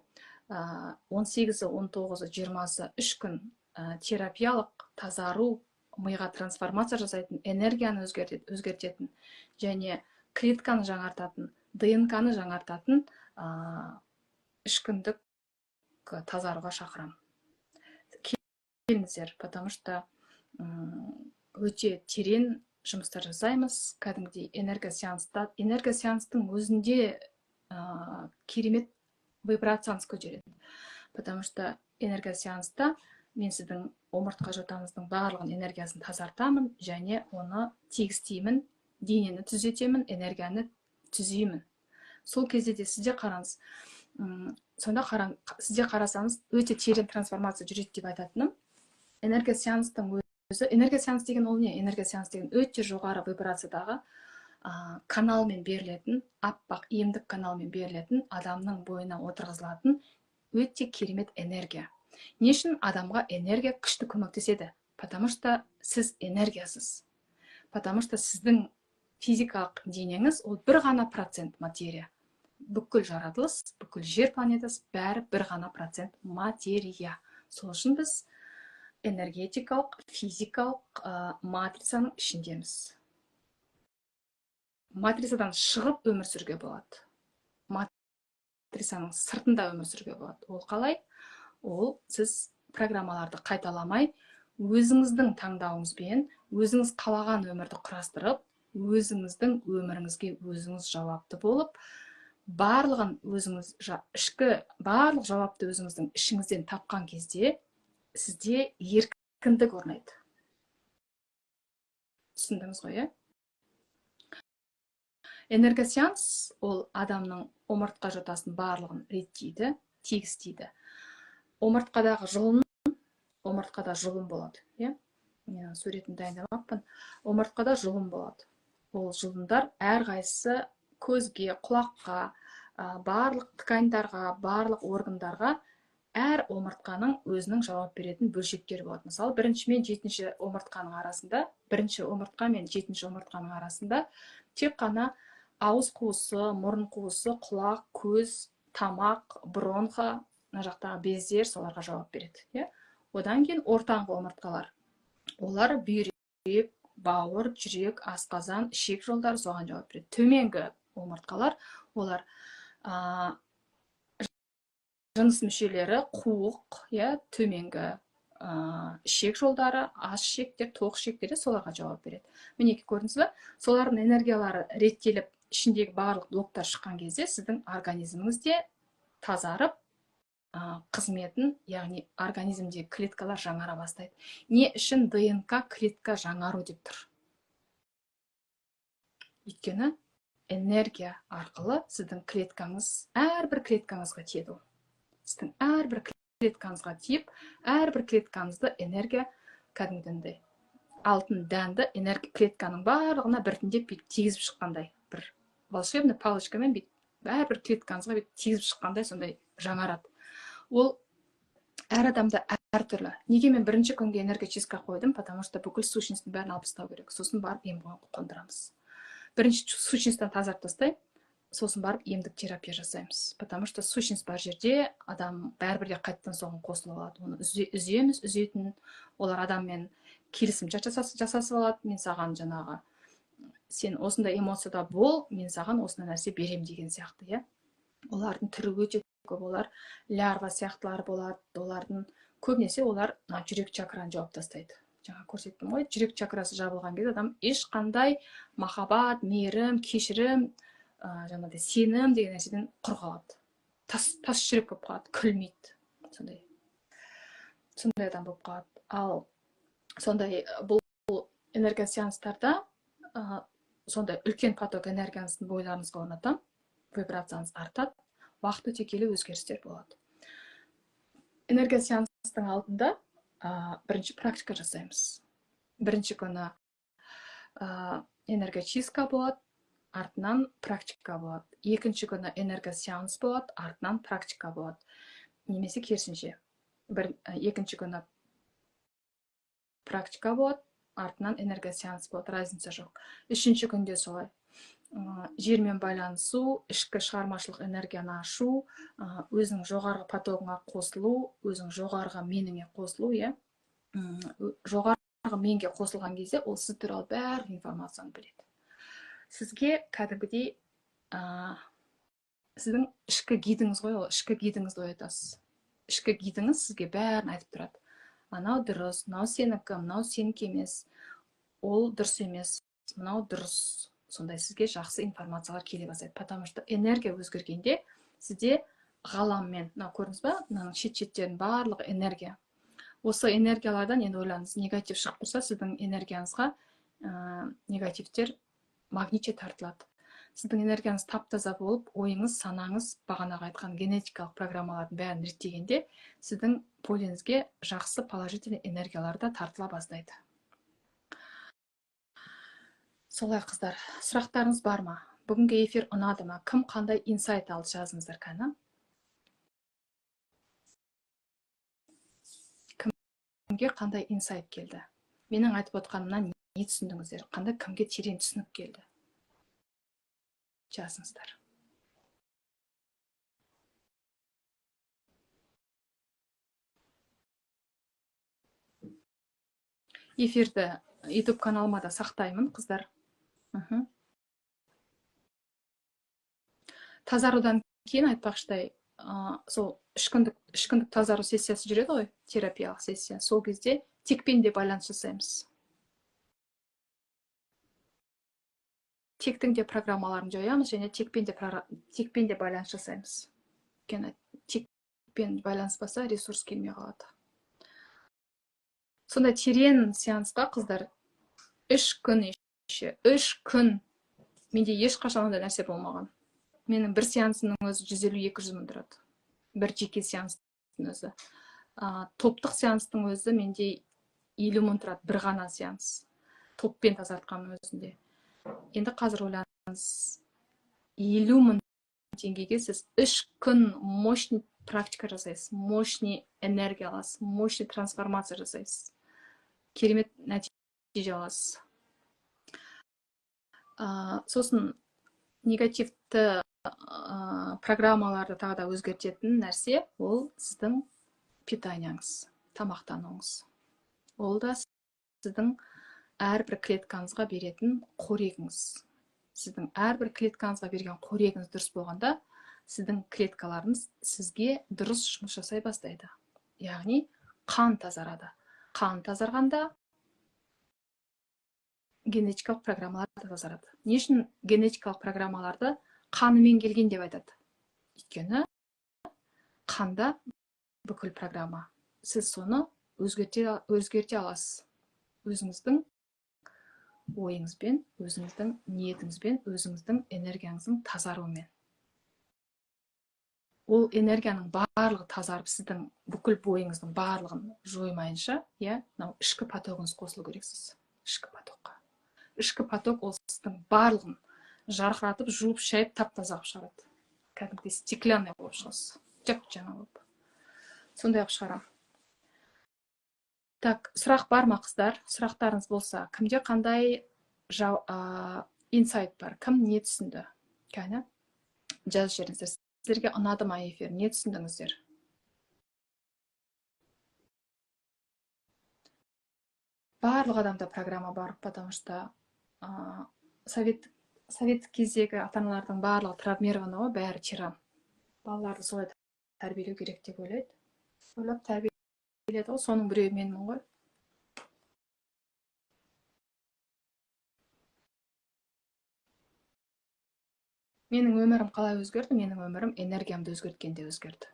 18-і, 19-ы, 20-ы 3 күн терапиялық тазару, миға трансформация жасайтын, энергияны өзгертетін және клетканы жаңартатын, ДНК-ны жаңартатын 3 күндік тазаруға шақырамын. Келіңіздер, потому что өте терең жұмыстар жасаймыз. Кәдімгідей энергосеанста, энергосеанстың өзінде керемет вибрацияңыз көтереді. Потому что энергосеанста мен сіздің омыртқа жотаңыздың барлығын энергиясын тазартамын және оны тегістеймін, денені түзетемін, энергияны түзеймін. Сол кезде де сізде қараңыз, сонда қараң, сізде қарасаңыз өте терең трансформация жүреді деп айтатыным. Энергосеанстың өзі, энергосеанс деген ол не? Энергосеанс деген өте жоғары вибрациядағы каналмен берілетін, аппақ емдік каналмен берілетін, адамның бойына отырғызылатын өте керемет энергия. Не үшін адамға энергия күшті көмектеседі? Потому что сіз энергиясыз. Потому что сіздің физикалық денеңіз ол бір ғана процент материя. Бүкіл жаратылыс, бүкіл жер планетасы бәрі бір ғана процент материя. Сол үшін біз энергетикалық, физикалық матрицаның ішіндеміз. Матрицадан шығып өмір сүруге болады. Матрицаның сыртында өмір сүруге болады. Ол қалай? Ол сіз программаларды қайталамай, өзіңіздің таңдауыңызбен, өзіңіз қалаған өмірді құрастырып, өзіңіздің өміріңізге өзіңіз жауапты болып, Барлығын өзіңіз ішкі барлық жауапты өзіңіздің ішіңізден тапқан кезде сізде еркіндік орнайды. Түсіндіңіз ғой, иә? Энергосеанс ол адамның омыртқа жотасын барлығын реттейді, тегістейді. Омыртқадағы жұлын, омыртқада жұлын болады, иә? Мен суретін дайындамаппын. Омыртқада жұлын болады. Ол жұлындар әрқайсысы көзге, құлаққа, барлық тканьдарға, барлық органдарға әр омыртқаның өзінің жауап беретін бөлшектері болады. Мысалы, бірінші мен жетінші омыртқаның арасында, бірінші омыртқа мен жетінші омыртқаның арасында тек қана ауыз қуысы, мұрын қуысы, құлақ, көз, тамақ, бронха, мына жақтағы бездер соларға жауап береді, иә? Одан кейін ортаңғы омыртқалар. Олар бүйрек, бауыр, жүрек, асқазан, ішек жолдары соған жауап береді. Төменгі омыртқалар, олар жыныс мүшелері, қуық, иә, төменгі ішек жолдары, ас ішектер, тоқ ішектер соларға жауап береді. Мінекей, көрдіңіз бе? Солардың энергиялары реттеліп, ішіндегі барлық блоктар шыққан кезде сіздің организміңіз де тазарып, қызметін, яғни организмдегі клеткалар жаңара бастайды. Не үшін ДНК клетка жаңару деп тұр? Өйткені энергия арқылы сіздің клеткаңыз, әрбір клеткаңызға тиеді ол. Сіздің әрбір клеткаңызға тиіп, әрбір клеткаңызды энергия кәдімгідей алтын дәнді энергия клетканың барлығына біртіндеп бүйтіп тигізіп шыққандай, бір волшебный палочкамен бүйтіп әрбір клеткаңызға бүйтіп тигізіп шыққандай сондай жаңарады. Ол әр адамда әртүрлі. Неге мен бірінші күнге энергочистка қойдым? Потому что бүкіл сущностьтің бәрін алып тастау керек. Сосын барып ем қондырамыз. Бірінші сущностьтан тазартып тастаймын, сосын барып емдік терапия жасаймыз. Потому что сущность бар жерде адам бәрібір де қайтадан соған қосылып алады. Оны үземіз, үзетін. Олар адаммен келісім жасасып алады. Мен саған жаңағы, сен осындай эмоцияда бол, мен саған осындай нәрсе берем деген сияқты, иә? Олардың түрі өте көп. Олар лярва сияқтылар болады. Олардың көбінесе олар жүрек чакраны жауып тастайды. Жаңа көрсеттім ғой, жүрек чакрасы жабылған кезде адам ешқандай махаббат, мейірім, кешірім, жаңағыдай сенім деген нәрседен құр қалады. Тас жүрек болып қалады, күлмейді. Сондай адам болып қалады. Ал сондай бұл энергосеанстарда сондай үлкен поток энергияңыздың бойларыңызға орнатамын, вибрацияңыз артады, уақыт өте келе өзгерістер болады. Энергосеанстың алдында бірінші практика жасаймыз. Бірінші күні энергочистка болады, артынан практика болады. Екінші күні энергосеанс болады, артынан практика болады. Немесе керісінше, екінші күні практика болады, артынан энергосеанс болады, разница жоқ. Үшінші күнде солай. Жермен байланысу, ішкі шығармашылық энергияны ашу, өзінің жоғарғы потогыңа қосылу, өзің жоғарғы меніңе қосылу, иә? Жоғарғы менге қосылған кезде ол сіз туралы барлық информацияны біледі. Сізге кәдімгідей сіздің ішкі гидіңіз ғой, ол ішкі гидіңізді оятасыз. Ішкі гидіңіз сізге бәрін айтып тұрады. Анау дұрыс, мынау сенікі, мынау сенікі емес, ол дұрыс емес, мынау дұрыс. Сондай сізге жақсы информациялар келе бастайды. Потому что энергия өзгергенде сізде ғаламмен, мынау көрдіңіз ба, мынаның шет-шеттерінің барлығы энергия. Осы энергиялардан енді ойланыңыз, негатив шығып тұрса, сіздің энергияңызға негативтер магнитше тартылады. Сіздің энергияңыз тап-таза болып, ойыңыз, санаңыз, бағанағы айтқан генетикалық программалардың бәрін реттегенде, сіздің полеңізге жақсы положительный энергиялар да тартыла бастайды. Солай, қыздар, сұрақтарыңыз бар ма? Бүгінгі эфир ұнады ма? Кім қандай инсайт алды, жазыңыздар кәні. Кімге қандай инсайт келді? Менің айтып отқанымнан не түсіндіңіздер? Қандай кімге терең түсінік келді? Жазыңыздар. Эфирді YouTube каналыма да сақтаймын, қыздар. Тазарудан кейін айтпақшыдай, сол үш күндік тазару сессиясы жүреді ғой, терапиялық сессия. Сол кезде текпен де байланыс жасаймыз. Тектің де программаларын жоямыз және текпен де байланыс жасаймыз. Өйткені текпен байланыспаса, ресурс келмей қалады. Сондай терең сеансқа, қыздар, 3 күн еще, 3 күн. Менде ешқашан ондай нәрсе болмаған. Менің бір сеансымның өзі 150-200 мың тұрады, бір жеке сеанстың өзі. Топтық сеанстың өзі менде 50 мың тұрады, бір ғана сеанс, топпен тазартқанның өзінде. Енді қазір ойлаңыз: 50 мың теңгеге сіз 3 күн мощный практика жасайсыз, мощный энергия аласыз, мощный трансформация жасайсыз, керемет нәтиже аласыз. Сосын негативті программаларды тағы да өзгертетін нәрсе — ол сіздің питанияңыз, тамақтануыңыз. Ол да сіздің әрбір клеткаңызға беретін қорегіңіз. Сіздің әрбір клеткаңызға берген қорегіңіз дұрыс болғанда, сіздің клеткаларыңыз сізге дұрыс жұмыс жасай бастайды, яғни қан тазарады. Қан тазарғанда, генетикалық программалар да тазарады. Не үшін генетикалық программаларды қанымен келген деп айтады? Өйткені қанда бүкіл программа. Сіз соны өзгерте аласыз өзіңіздің ойыңызбен, өзіңіздің ниетіңізбен, өзіңіздің энергияңыздың тазаруымен. Ол энергияның барлығы тазарып, сіздің бүкіл бойыңыздың барлығын жоймайынша, иә, мынау ішкі потогыңыз қосылу керек. Сіз ішкі потокқа, ішкі поток ол сіздің барлығын жарқыратып, жуып шайып, тап таза қылып шығарады. Кәдімгідей стеклянный болып шығасыз, жап жаңа болып, сондай қылып шығарамын. Так, сұрақ бар ма, қыздар? Сұрақтарыңыз болса, кімде қандай инсайт бар, кім не түсінді, кәні, жазып жіберіңіздер. Сіздерге ұнады ма эфир? Не түсіндіңіздер? Барлық адамда программа бар, потому что советтік кездегі ата аналардың барлығы травмированы ғой, бәрі тиран. Балаларды солай тәрбиелеу керек деп ойлайды, ойлап тәрбиеледі ғой. Соның біреуі менмін ғой. Менің өмірім қалай өзгерді? Менің өмірім энергиямды өзгерткенде өзгерді.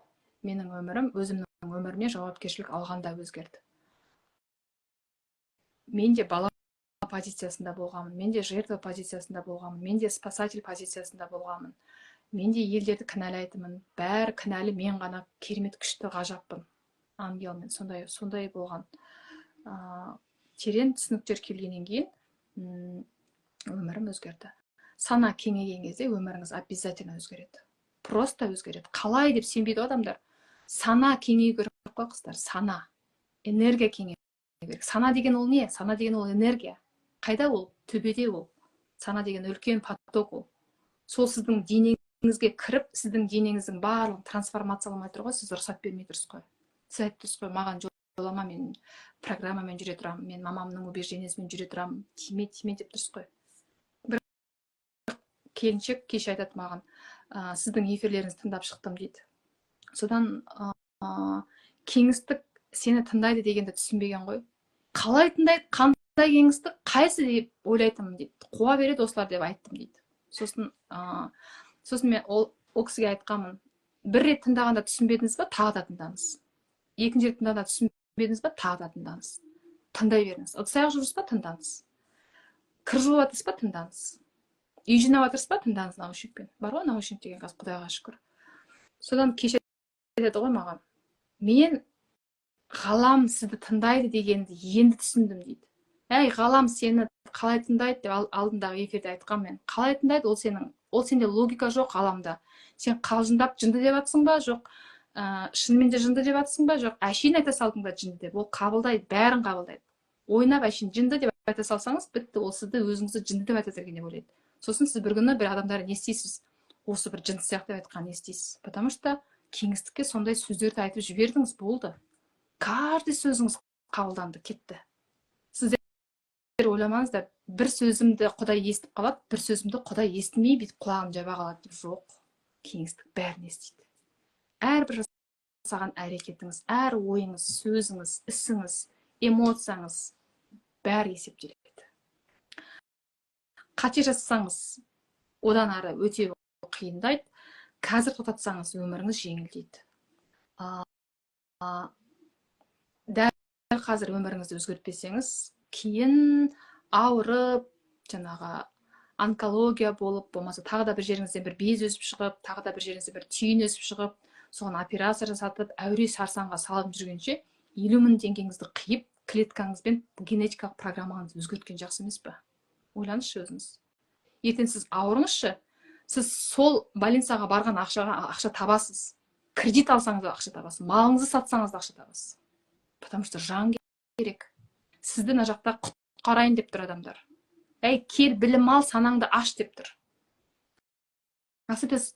Менің өмірім өзімнің өміріме жауапкершілік алғанда өзгерді. Мен де бала позициясында болғанмын, мен де жертва позициясында болғанмын, мен де спасатель позициясында болғанмын, мен де елдерді кінәлайтынмын, бәрі кінәлі, мен ғана керемет, күшті, ғажаппын, ангелмін. Сондай болған. Терең түсініктер келгеннен кейін өмірім өзгерді. Сана кеңейген кезде өміріңіз обязательно өзгереді, просто өзгереді. Қалай деп сенбейді ғой адамдар. Сана кеңею керек қой, қыздар. Сана, энергия кеңею керек. Сана деген ол не? Сана деген ол энергия. Қайда ол? Төбеде ол. Сана деген үлкен поток. Ол сол сіздің денеңізге кіріп, сіздің денеңіздің барлығын трансформацияламай тұр ғой. Сіз рұқсат бермей тұрсыз ғой. Сіз айтып тұрсыз ғой: «Маған жолама, мен программамен жүре тұрамын, мен мамамның убеждениесімен жүре тұрамын, тиме, тиме», — деп тұрсыз ғой. Бір келіншек кеше айтады маған: «Сіздің эфирлеріңізді тыңдап шықтым», — дейді. Содан «кеңістік сені тыңдайды» дегенді түсінбеген ғой. «Қалай тыңдайды? Қандай кеңістік? Қайсы?» деп ойлайтынмын дейді. «Қуа береді осылар» деп айттым дейді. Сосын мен ол кісіге айтқанмын: «Бір рет тыңдағанда түсінбедіңіз ба? Тағы да тыңдаңыз. Екінші рет тыңдағанда түсінбедіңіз ба? Тағы да тыңдаңыз. Тыңдай беріңіз. Ыдыс аяқ жуып ба? Тыңдаңыз. Кір жуып жатырсыз ба? Тыңдаңыз. Үй жинап жатырсыз ба? Тыңдаңыз наушникпен». Бар ғой наушник деген қазір, құдайға шүкір. Содан кеше айтады ғой маған: «Мен ғалам сізді тыңдайды дегенді енді түсіндім», — дейді. Әй, ғалам сені қалай тыңдайды деп алдындағы эфирде айтқанмын мен. Қалай тыңдайды ол сенің? Ол сенде логика жоқ ғаламда. Сен қалжыңдап жынды деп жатсың ба? Жоқ, шынымен де жынды деп жатсың ба? Жоқ, әшейін айта салдың ба жынды деп? Ол қабылдайды, бәрін қабылдайды. Ойнап әшейін жынды деп айта салсаңыз, бітті, ол сізді, өзіңізді жынды деп айтады екен деп ойлайды. Сосын сіз бір күні бір адамдар не істейсіз, осы бір жынды сияқты деп айтқанын естисіз, потому что кеңістікке сондай сөздерді айтып жібердіңіз. Болды, каждый сөзіңіз қабылданды, кетті. Сіздер ойламаңыздар, бір сөзімді құдай естіп қалады, бір сөзімді құдай естімей, бүйтіп құлағын жаба қалады деп. Жоқ, кеңістік бәрін естиді. Әрбір жасаған әрекетіңіз, әр ойыңыз, сөзіңіз, ісіңіз, эмоцияңыз, бәрі есептеледі. Қате жасасаңыз, одан ары өте қиындайды. Қазір тоқтатсаңыз, өміріңіз жеңілдейді. Дәл қазір өміріңізді өзгертпесеңіз, кейін ауырып, жаңағы онкология болып, болмаса тағы да бір жеріңізден бір без өсіп шығып, тағы да бір жеріңізден бір түйін өсіп шығып, соған операция жасатып, әуре сарсаңға салып жүргенше, 50 000 теңгеңізді қиып, клеткаңыз бен генетикалық программаңызды өзгерткен жақсы емес па? Ойлаңызшы өзіңіз. Ертең сіз ауырыңызшы, сіз сол больницаға барған ақшаға ақша табасыз. Кредит алсаңыз да, ақша табасыз, малыңызды сатсаңыз да, ақша табасыз, потому что жан керек. Сізді мына жақта құтқарайын деп тұр адамдар. «Әй, кел, білім ал, санаңды аш», – деп тұр. Ал сіз: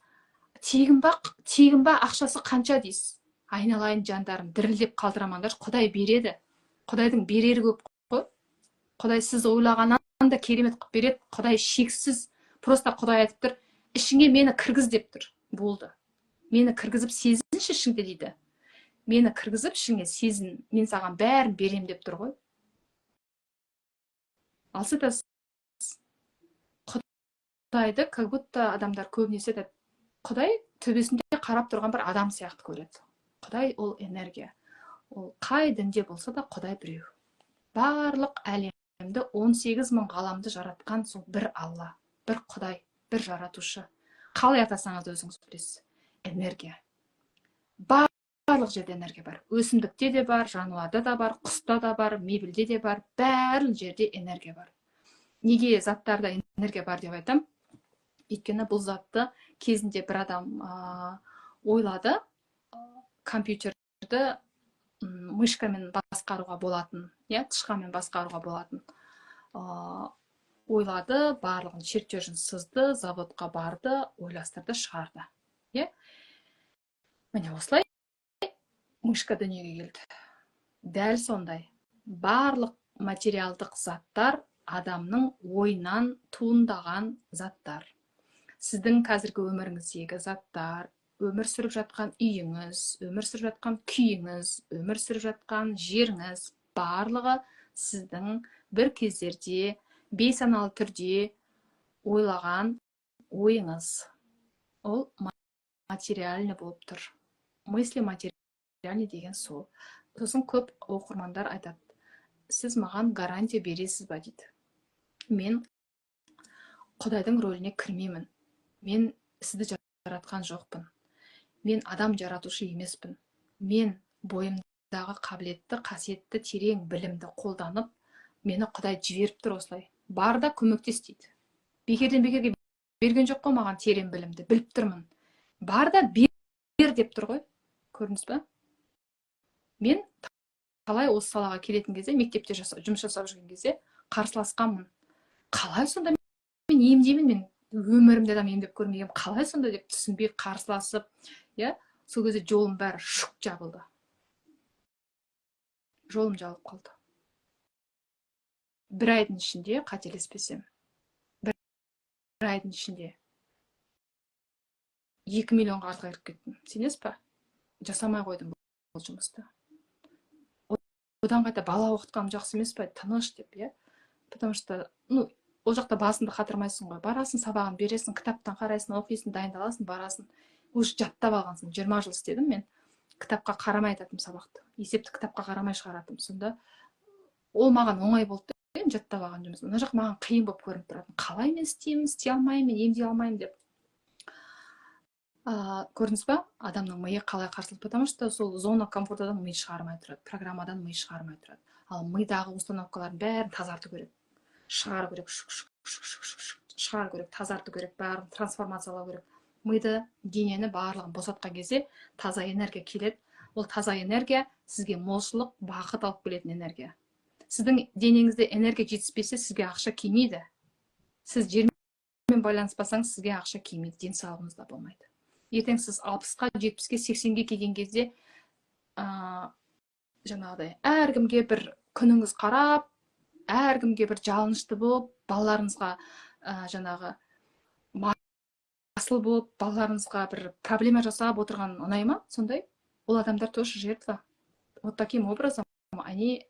«Тегін ба? Тегін ба? Ақшасы қанша?» – дейсіз. Айналайын жандарым, дірілдеп қалдырамаңдаршы. Құдай береді. Құдайдың берері көп қой. Құдай сіз ойлағаннан да керемет қылып береді. Құдай шексіз. Просто Құдай айтып тұр: «Ішіңе мені кіргіз», – деп тұр. Болды, «Мені кіргізіп сезінші ішіңде», – дейді. «Мені кіргізіп ішіңе сезін, мен саған бәрін берем», – деп тұр ғой. Ал сіз айтасыз құдайды, как будто адамдар көбінесе айтады, Құдай төбесінде қарап тұрған бір адам сияқты көреді. Құдай – ол энергия. Ол қай дінде болса да, Құдай біреу. Барлық әлемді, 18 мың ғаламды жаратқан сол бір Алла, бір Құдай, бір жаратушы, қалай атасаңыз да, өзіңіз білесіз. Энергия. Барлық жерде энергия бар. Өсімдікте де бар, жануарда да бар, құста да бар, мебельде де бар, барлық жерде энергия бар. Неге заттарда энергия бар деп айтамын? Өйткені бұл затты кезінде бір адам ойлады, компьютерді мышкамен басқаруға болатын, иә, тышқанмен басқаруға болатын ойлады. Барлығын чертежін сызды, заводқа барды, ойластырды, шығарды, иә. Міне, осылай мышка дүниеге келді. Дәл сондай барлық материалдық заттар адамның ойынан туындаған заттар. Сіздің қазіргі өміріңіздегі заттар, өмір сүріп жатқан үйіңіз, өмір сүріп жатқан күйіңіз, өмір сүріп жатқан жеріңіз, барлығы сіздің бір кездерде бейсаналы түрде ойлаған ойыңыз. Ол материальный болып тұр. Мысли материальный деген сол. Сосын көп оқырмандар айтады: «Сіз маған гарантия бересіз ба?» – дейді. Мен Құдайдың рөліне кірмеймін. Мен сізді жаратқан жоқпын, мен адам жаратушы емеспін. Мен бойымдағы қабілетті, қасиетті, терең білімді қолданып, мені Құдай жіберіп тұр осылай, «Бар да көмектес», – дейді. Бекерден бекерге берген жоқ қой маған терең білімді. Біліп тұрмын, «Бар да бер» деп тұр ғой. Көрдіңіз ба? Мен талай осы салаға келетін кезде, мектепте жұмыс жасап жүрген кезде қарсыласқанмын. «Қалай сонда мен емдеймін? Мен өмірімде адам емдеп көрмегенмін, қалай сонда?» – деп түсінбей қарсыласып, иә. Сол кезде жолым бәрі шұқ жабылды, жолым жабылып қалды. Бір айдың ішінде, қателеспесем, бір айдың ішінде 2 миллион қарызға кіріп кеттім. Сенесіз ба? Жасамай қойдым бұл жұмысты. Одан қайта бала оқытқаным жақсы емес па, тыныш деп, иә. Потому что, ну, ол жақта басыңды қатырмайсың ғой. Барасың, сабағын бересің, кітаптан қарайсың, оқисың, дайындаласың, барасың, уже жаттап алғансың. 20 жыл істедім мен. Кітапқа қарамай айтатынмын сабақты, есепті кітапқа қарамай шығаратынмын. Сонда ол маған оңай болды да, енді жаттап алған жұмыс. Мына жақ маған қиын болып көрініп тұратын. Қалай мен істеймін, істей алмаймын, мен емдей алмаймын деп. Көрдіңіз ба, адамның миы қалай қарсылық? Потому что сол зона комфортадан ми шығармай тұрады, программадан ми шығармай тұрады. Ал мидағы установкалардың бәрін тазарту керек, шығару керек, шығару керек, тазарту керек, бәрін трансформациялау керек. Миды, денені, барлығын босатқан кезде таза энергия келеді. Ол таза энергия сізге молшылық, бақыт алып келетін энергия. Сіздің денеңізде энергия жетіспесе, сізге ақша келмейді. Сіз жермен байланыспасаңыз, сізге ақша келмейді, денсаулығыңыз да болмайды. Ертең сіз 60-қа, 70-ке, 80-ге келген кезде жаңағыдай әркімге бір күніңіз қарап, әркімге бір жалынышты болып, балаларыңызға жаңағы масыл болып, балаларыңызға бір проблема жасап отырған ұнай ма сондай? Ол адамдар тоже жертва. Вот таким образом они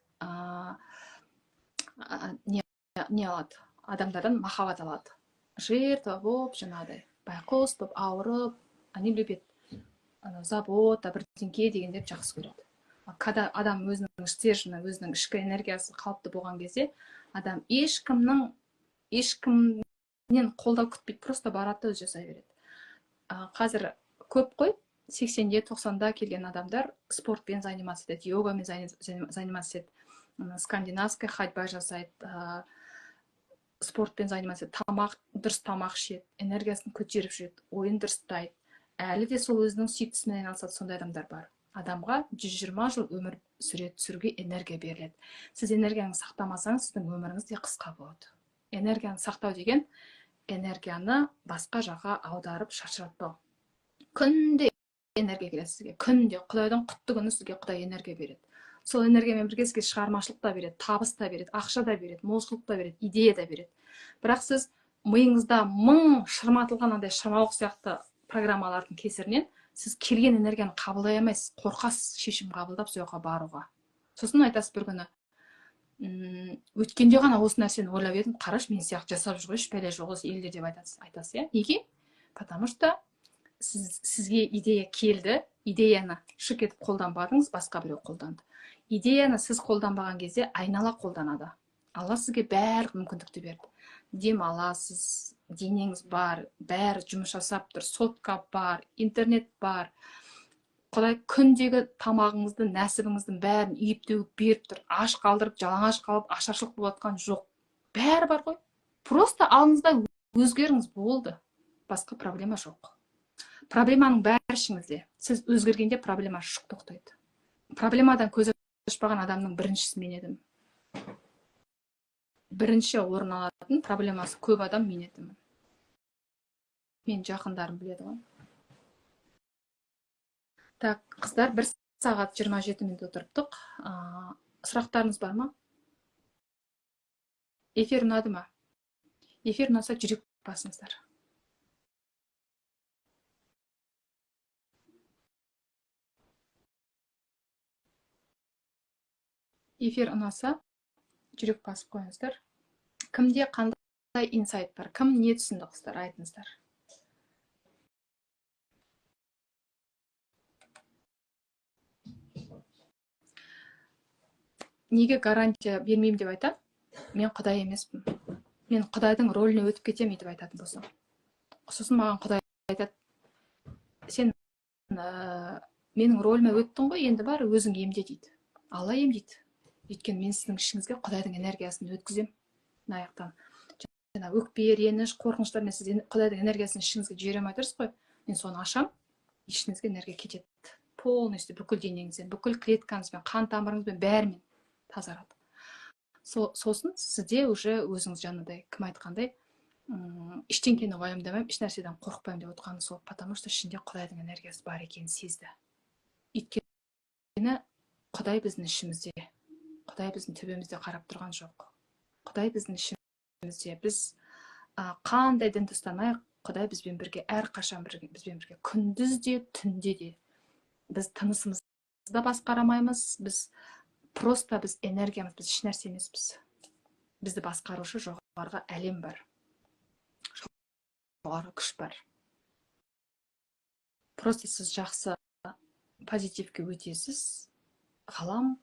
не алады. Адамдардан махаббат алады. Жертва болып, жаңағыдай байқұс болып, ауырып, они любят ана забота, бірдеңке дегендерді жақсы көреді. Когда адам өзінің стержені, өзінің ішкі энергиясы қалыпты болған кезде, адам ешкімнің, ешкімнен қолдау күтпейді, просто барады да өзі жасай береді. Қазір көп қой, 80-де, 90-да келген адамдар спортпен заниматься етеді, йогамен заниматься етеді, скандинавская ходьба жасайды, спортпен заниматься етеді, тамақ, дұрыс тамақ ішеді, энергиясын көтеріп жүреді, ойын дұрыстайды, әлі де сол өзінің сүйікті ісімен айналысады. Сондай адамдар бар. Адамға 120 жыл өмір сүреді, сүруге энергия беріледі. Сіз энергияны сақтамасаңыз, сіздің өміріңіз де қысқа болады. Энергияны сақтау деген энергияны басқа жаққа аударып шашыратпау. Күнде энергия келеді сізге, күнде Құдайдың құтты күні сізге Құдай энергия береді. Сол энергиямен бірге сізге шығармашылық та береді, табыс та береді, ақша да береді, молшылық та береді, идея да береді. Бірақ сіз миыңызда мың шырматылған андай шырмауық сияқты программалардың кесірінен сіз келген энергияны қабылдай алмайсыз, қорқасыз шешім қабылдап сол жаққа баруға. Сосын айтасыз бір күні: Өткенде ғана осы нәрсені ойлап едім, қарашы, мен сияқты жасап жүр ғой, еш пәле жоқ осы елде», — деп айтасыз, айтасыз, иә. Неге? Потому что сізге идея келді, идеяны шық етіп қолданбадыңыз, басқа біреу қолданды. Идеяны сіз қолданбаған кезде айнала қолданады. Алла сізге барлық мүмкіндікті берді: дем аласыз, денеңіз бар, бәрі жұмыс жасап тұр, сотка бар, интернет бар. Құдай күндегі тамағыңызды, нәсібіңіздің бәрін үйіп төгіп беріп тұр. Аш қалдырып, жалаңаш қалып, ашаршылық болып жатқан жоқ, бәрі бар ғой. Просто алыңыз да өзгеріңіз, болды, басқа проблема жоқ. Проблеманың бәрі ішіңізде. Сіз өзгергенде, проблема шық тоқтайды. Проблемадан көз ашпаған адамның біріншісі мен едім. Бірінші орын алатын проблемасы көп адам мен едім. Мен жақындарым біледі ғой. Так, қыздар, 1 сағат 27 минут отырыптық. Сұрақтарыңыз бар ма? Эфир ұнады ма? Эфир ұнаса, жүрек басыңыздар. Эфир ұнаса, жүрек басып қойыңыздар. Кімде қандай инсайт бар, кім не түсінді, қыздар, айтыңыздар. Неге гарантия бермеймін деп айтамын? Мен Құдай емеспін. Мен Құдайдың рөліне өтіп кетемін өйтіп айтатын болсам. Сосын маған Құдай айтады: «Сен менің рөліме өттің ғой, енді бар, өзің емде», — дейді. Алла емдейді, өйткені мен сіздің ішіңізге Құдайдың энергиясын өткіземін. Мына жақтан жаңа өкпе, реніш, қорқыныштармен сіз Құдайдың энергиясын ішіңізге жібере алмай тұрсыз ғой. Мен соны ашамын, ішіңізге энергия кетеді полностью, бүкіл денеңізден, бүкіл клеткаңызбен, қан тамырыңызбен, бәрімен тазарады. Сосын сізде уже өзіңіз жаңағыдай кім айтқандай, ештеңкені уайымдамаймын, еш нәрседен қорықпаймын деп отырғаны сол, потому что ішінде Құдайдың энергиясы бар екенін сезді. Өйткені Құдай біздің ішімізде, Құдай біздің төбемізде қарап тұрған жоқ, Құдай біздің ішімізде. Біз қандай дінді ұстанайық, Құдай бізбен бірге, әрқашан бірге, бізбен бірге, күндіз де, түнде де. Біз тынысымызды да басқара алмаймыз, біз просто, біз энергиямыз, біз ешнәрсе емеспіз. Бізді басқарушы жоғарғы әлем бар, жоғарғы күш бар. Просто сіз жақсы позитивке өтесіз, ғалам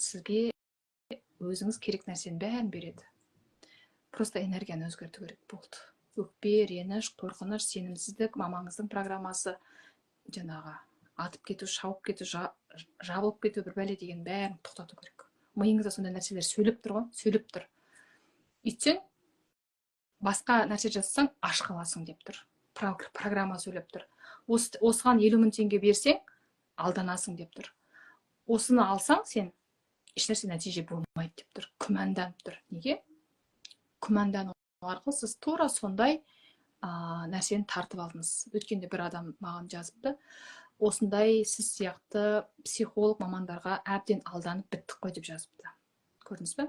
сізге өзіңіз керек нәрсенің бәрін береді. Просто энергияны өзгерту керек, болды. Өкпе, реніш, қорқыныш, сенімсіздік, мамаңыздың программасы, жаңағы атып кету, шауып кету, жабылып кету, бір бәле деген бәрін тоқтату керек. Миыңызда сондай нәрселер сөйлеп тұр ғой, сөйлеп тұр. Өйтсең, басқа нәрсе жасасаң, аш қаласың деп тұр, программа сөйлеп тұр. Осыған 50 000 теңге берсең, алданасың деп тұр. Осыны алсаң, сен ешнәрсе нәтиже болмайды деп тұр, күмәнданып тұр. Неге күмәндану арқылы сіз тура сондай нәрсені тартып алдыңыз. Өткенде бір адам маған жазыпты: «Осындай сіз сияқты психолог мамандарға әбден алданып біттік қой», — деп жазыпты. Көрдіңіз бе,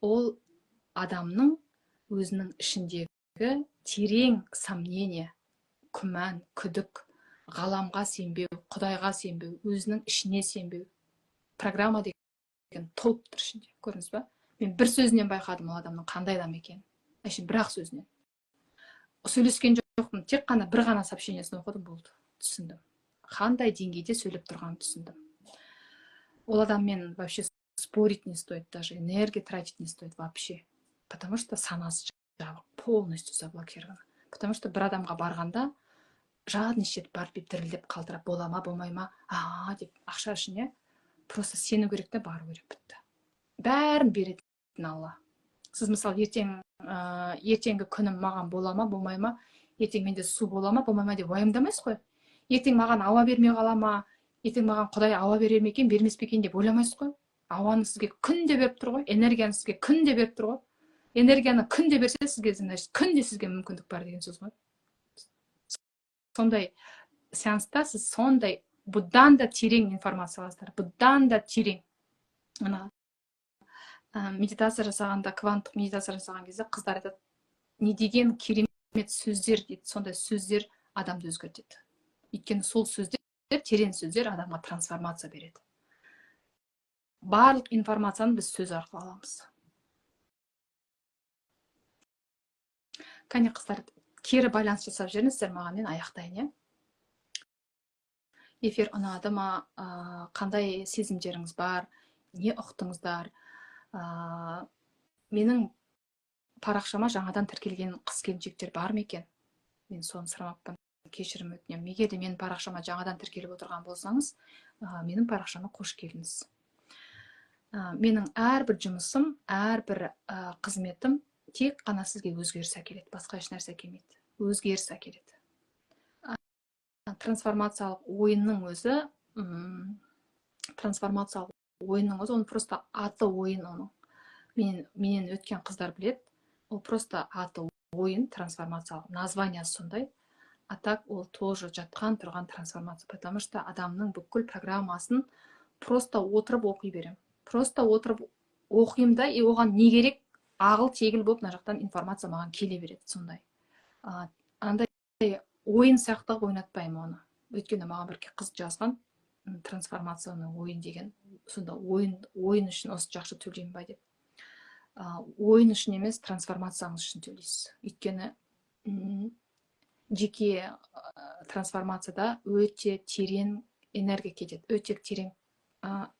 ол адамның өзінің ішіндегі терең сомнение, күмән, күдік, ғаламға сенбеу, Құдайға сенбеу, өзінің ішіне сенбеу, программа деген толып тұр ішінде. Көрдіңіз ба, мен бір сөзінен байқадым ол адамның қандай адам екенін. Әшейін бір-ақ сөзінен. Сөйлескен жоқпын, тек қана бір ғана сообщениесін оқыдым, болды, түсіндім. Қандай деңгейде сөйлеп тұрғанын түсіндім. Ол адаммен вообще спорить не стоит, даже энергия тратить не стоит вообще. Потому что санасы жабық, полностью заблокировано. Потому что бір адамға барғанда жадничать етіп барып, бүйтіп дірілдеп, қалтырап, бола ма, болмай ма, а деп, ақша үшін, иә. Просто сену керек те, бару керек, бітті. Бәрін беретін Алла. Сіз, мысалы, ертең, ертеңгі күнім маған бола ма, болмай ма, ертең менде су бола ма, болмай ма деп уайымдамайсыз ғой. Ертең маған ауа бермей қала ма, ертең маған Құдай ауа берер ме екен, бермес пе екен деп ойламайсыз ғой. Ауаны сізге күнде беріп тұр ғой, энергияны сізге күнде беріп тұр ғой. Энергияны күнде берсе сізге, значит, күнде сізге мүмкіндік бар деген сөз ғой. Сондай сеанста сіз сондай бұдан да терең информация аласыздар, бұдан да терең. Ана медитация жасағанда, кванттық медитация жасаған кезде қыздар айтады: «Не деген керемет сөздер», – дейді. Сондай сөздер адамды өзгертеді, өйткені сол сөздер, терең сөздер адамға трансформация береді. Барлық информацияны біз сөз арқылы аламыз. Кәне, қыздар, кері байланыс жасап жіберіңіздер маған, мен аяқтайын, иә. Эфир ұнады ма? Қандай сезімдеріңіз бар, не ұқтыңыздар? Менің парақшама жаңадан тіркелген қыз келіншектер бар ма екен? Мен соны сұрамаппын, кешірім өтінемін. Егер де менің парақшама жаңадан тіркеліп отырған болсаңыз, менің парақшама қош келдіңіз. Менің әрбір жұмысым, әрбір қызметім тек қана сізге өзгеріс әкеледі, басқа еш нәрсе әкелмейді, өзгеріс әкеледі. Трансформациялық ойынның өзі, трансформациялық ойынның өзі, оның просто аты ойын. Оның менен өткен қыздар біледі, ол просто аты ойын, трансформациялық, названиясы сондай. А так ол тоже жатқан тұрған трансформация, потому что адамның бүкіл программасын просто отырып оқи беремін, просто отырып оқимын да, и оған не керек, ағыл тегіл болып мына жақтан информация маған келе береді. Сондай андай ойын сияқты қылып ойнатпаймын оны, өйткені маған бір қыз жазған: «Трансформацияны ойын деген, сонда ойын үшін осы жақсы төлеймін ба?» – деп. Ойын үшін емес, трансформацияңыз үшін төлейсіз, өйткені жеке трансформацияда өте терең энергия кетеді, өте терең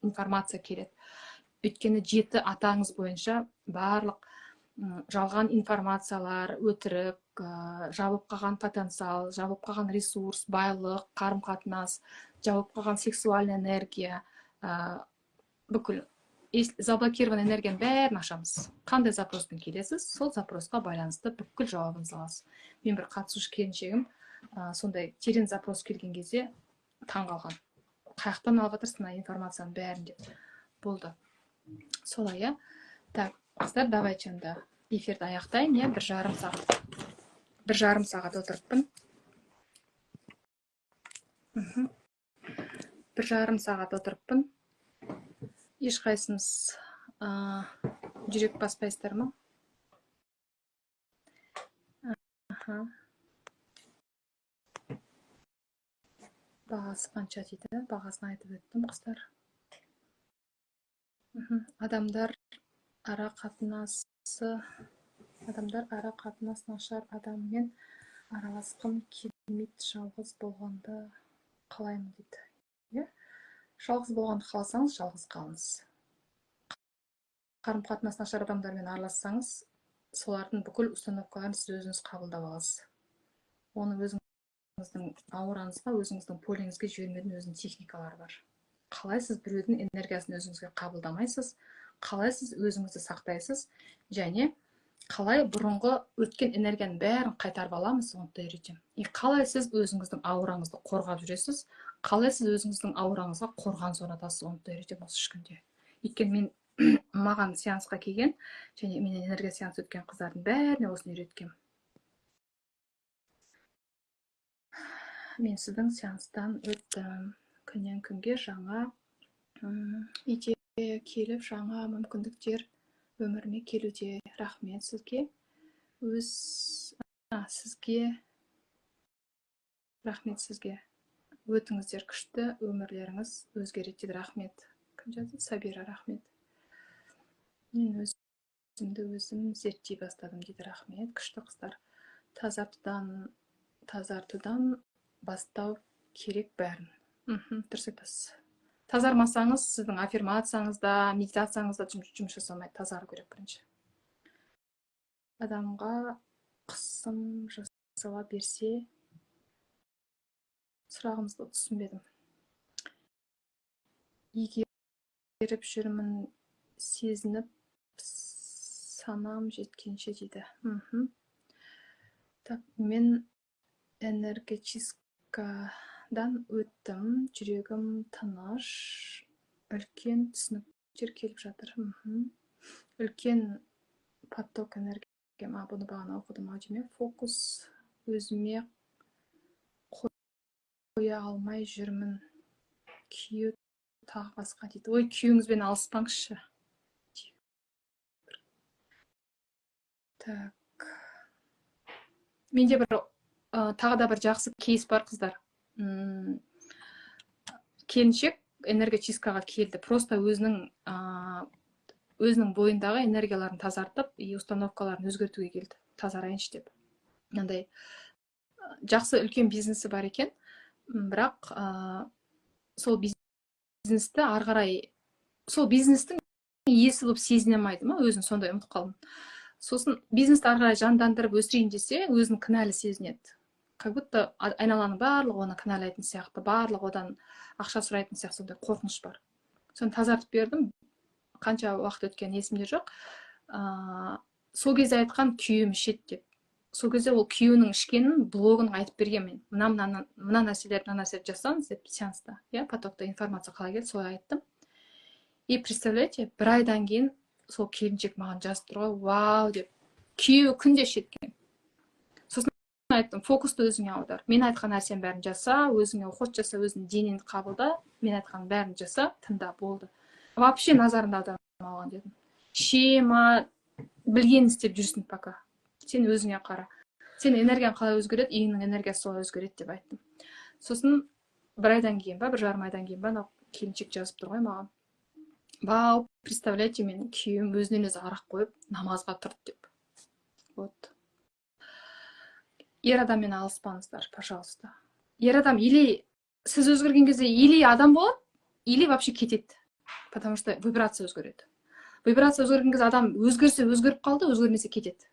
информация келеді, өйткені жеті атаңыз бойынша барлық жалған информациялар, өтірік, жабылып қалған потенциал, жабылып қалған ресурс, байлық, қарым қатынас, жабылып қалған сексуальный энергия, бүкіл заблокированный энергияның бәрін ашамыз. Қандай запроспен келесіз, сол запросқа байланысты бүкіл жауабыңызды аласыз. Мен бір қатысушы келіншегім сондай терең запрос келген кезде таң қалған: «Қай жақтан алып жатырсың мына информацияның бәрін?» – деп. Болды, солай, иә. Так, қыздар, давайте онда эфирді аяқтайын, иә. 1,5 сағат, 1,5 сағат отырыппын. 1,5 сағат отырыппын. Ешқайсымыз жүрек баспайсыздар ма? Аха, бағасы қанша дейді? Бағасын айтып өттім, қыздар. Адамдар ара қатынас нашар адаммен араласқым келмейді, жалғыз болғанды қалаймын дейді, иә. Жалғыз болғанды қаласаңыз, жалғыз қалыңыз. Қарым қатынас нашар адамдармен аралассаңыз, солардың бүкіл установкаларын сіз өзіңіз қабылдап аласыз. Оны өзіңіздің аураңызға, өзіңіздің полеңізге жібермеудің өзінің техникалары бар. Қалай сіз біреудің энергиясын өзіңізге қабылдамайсыз, қалай сіз өзіңізді сақтайсыз және қалай бұрынғы өткен энергияның бәрін қайтарып аламыз, оны да үйретемін. И қалай сіз өзіңіздің аураңызды қорғап жүресіз, қалай сіз өзіңіздің аураңызға қорғаныс орнатасыз, оны да үйретемін осы 3 күнде. Өйткені мен маған сеансқа келген және менен энергия сеанс өткен қыздардың бәріне осыны үйреткенмін. Мен сіздің сеанстан өттім. Күннен күнге жаңа идея келіп, жаңа мүмкіндіктер өміріме келуде. Рахмет сізге. Өз сізге рахмет, сізге. Өтіңіздер, күшті, өмірлеріңіз өзгереді дейді. Рахмет. Кім жазды? Сабира, рахмет. Мен Өзімді өзім зерттей бастадым дейді. Рахмет, күшті қыздар. Тазартудан бастау керек бәрін. Дұрыс айтасыз. Тазармасаңыз, сіздің аффирмацияңыз да, медитацияңыз да жұмыс жасамайды. Тазару керек бірінші. Адамға қысым жасала берсе, сұрағыңызды түсінбедім. Игеріп жүрмін, сезініп, санам жеткенше дейді. Так, мен энергочисткадан өттім, жүрегім тыныш, үлкен түсініктер келіп жатыр. Үлкен поток энергия. Бұны бағана оқыдым ау деймін. Фокус өзіме қоя алмай жүрмін. Күйеу тағы басқа дейді. Ой, күйеуіңізбен алыспаңызшы. Так. Менде бір тағы да бір жақсы кейс бар, қыздар. Келіншек энергочисткаға келді. Просто өзінің бойындағы энергияларын тазартып, и установкаларын өзгертуге келді. Тазарайыншы деп. Мынандай жақсы үлкен бизнесі бар екен, бірақ сол бизнесті ары қарай, сол бизнестің иесі болып сезіне алмайды ма, өзін сондай ұмытып қалдым. Сосын бизнесті ары қарай жандандырып өсірейін десе, өзін кінәлі сезінеді. Как будто айналаның барлығы оны кінәлайтын сияқты, барлығы одан ақша сұрайтын сияқты, сондай қорқыныш бар. Соны тазартып бердім. Қанша уақыт өткені есімде жоқ. Сол кезде айтқан күйеуім ішеді деп. Сол кезде ол күйеуінің ішкенін блогын айтып берген мен. Мына, мына нәрселерді, мына нәрселерді жасаңыз деп сеанста. Иә, потокта информация қалай келді, солай айттым. И представляете, бір айдан кейін сол келіншек маған жазып тұр ғой, вау деп. Күйеуі күнде ішеді екен. Сосын айттым, фокусты өзіңе аудар. Мен айтқан нәрсенің бәрін жаса, өзіңе уход жаса, өзіңнің денеңді қабылда, мен айтқанның бәрін жаса, тыңда, болды. Вообще назарыңды аударма оған дедім. Іше ма, білгенін істеп жүрсін пока. Сен өзіңе қара. Сен энергияң қалай өзгереді, үйіңнің энергиясы солай өзгереді деп айттым. Сосын бір айдан кейін ба, 1,5 айдан кейін ба, анау келіншек жазып тұр ғой маған. Вау, представляете, менің күйеуім өзінен өзі арақ қойып намазға тұрды деп. Вот. Ер адаммен алыспаңыздар, пожалуйста. Ер адам или сіз өзгерген кезде или адам болады, или вообще кетеді. Потому что вибрация өзгереді. Вибрация өзгерген кезде адам өзгерсе өзгеріп қалды, өзгермесе кетеді.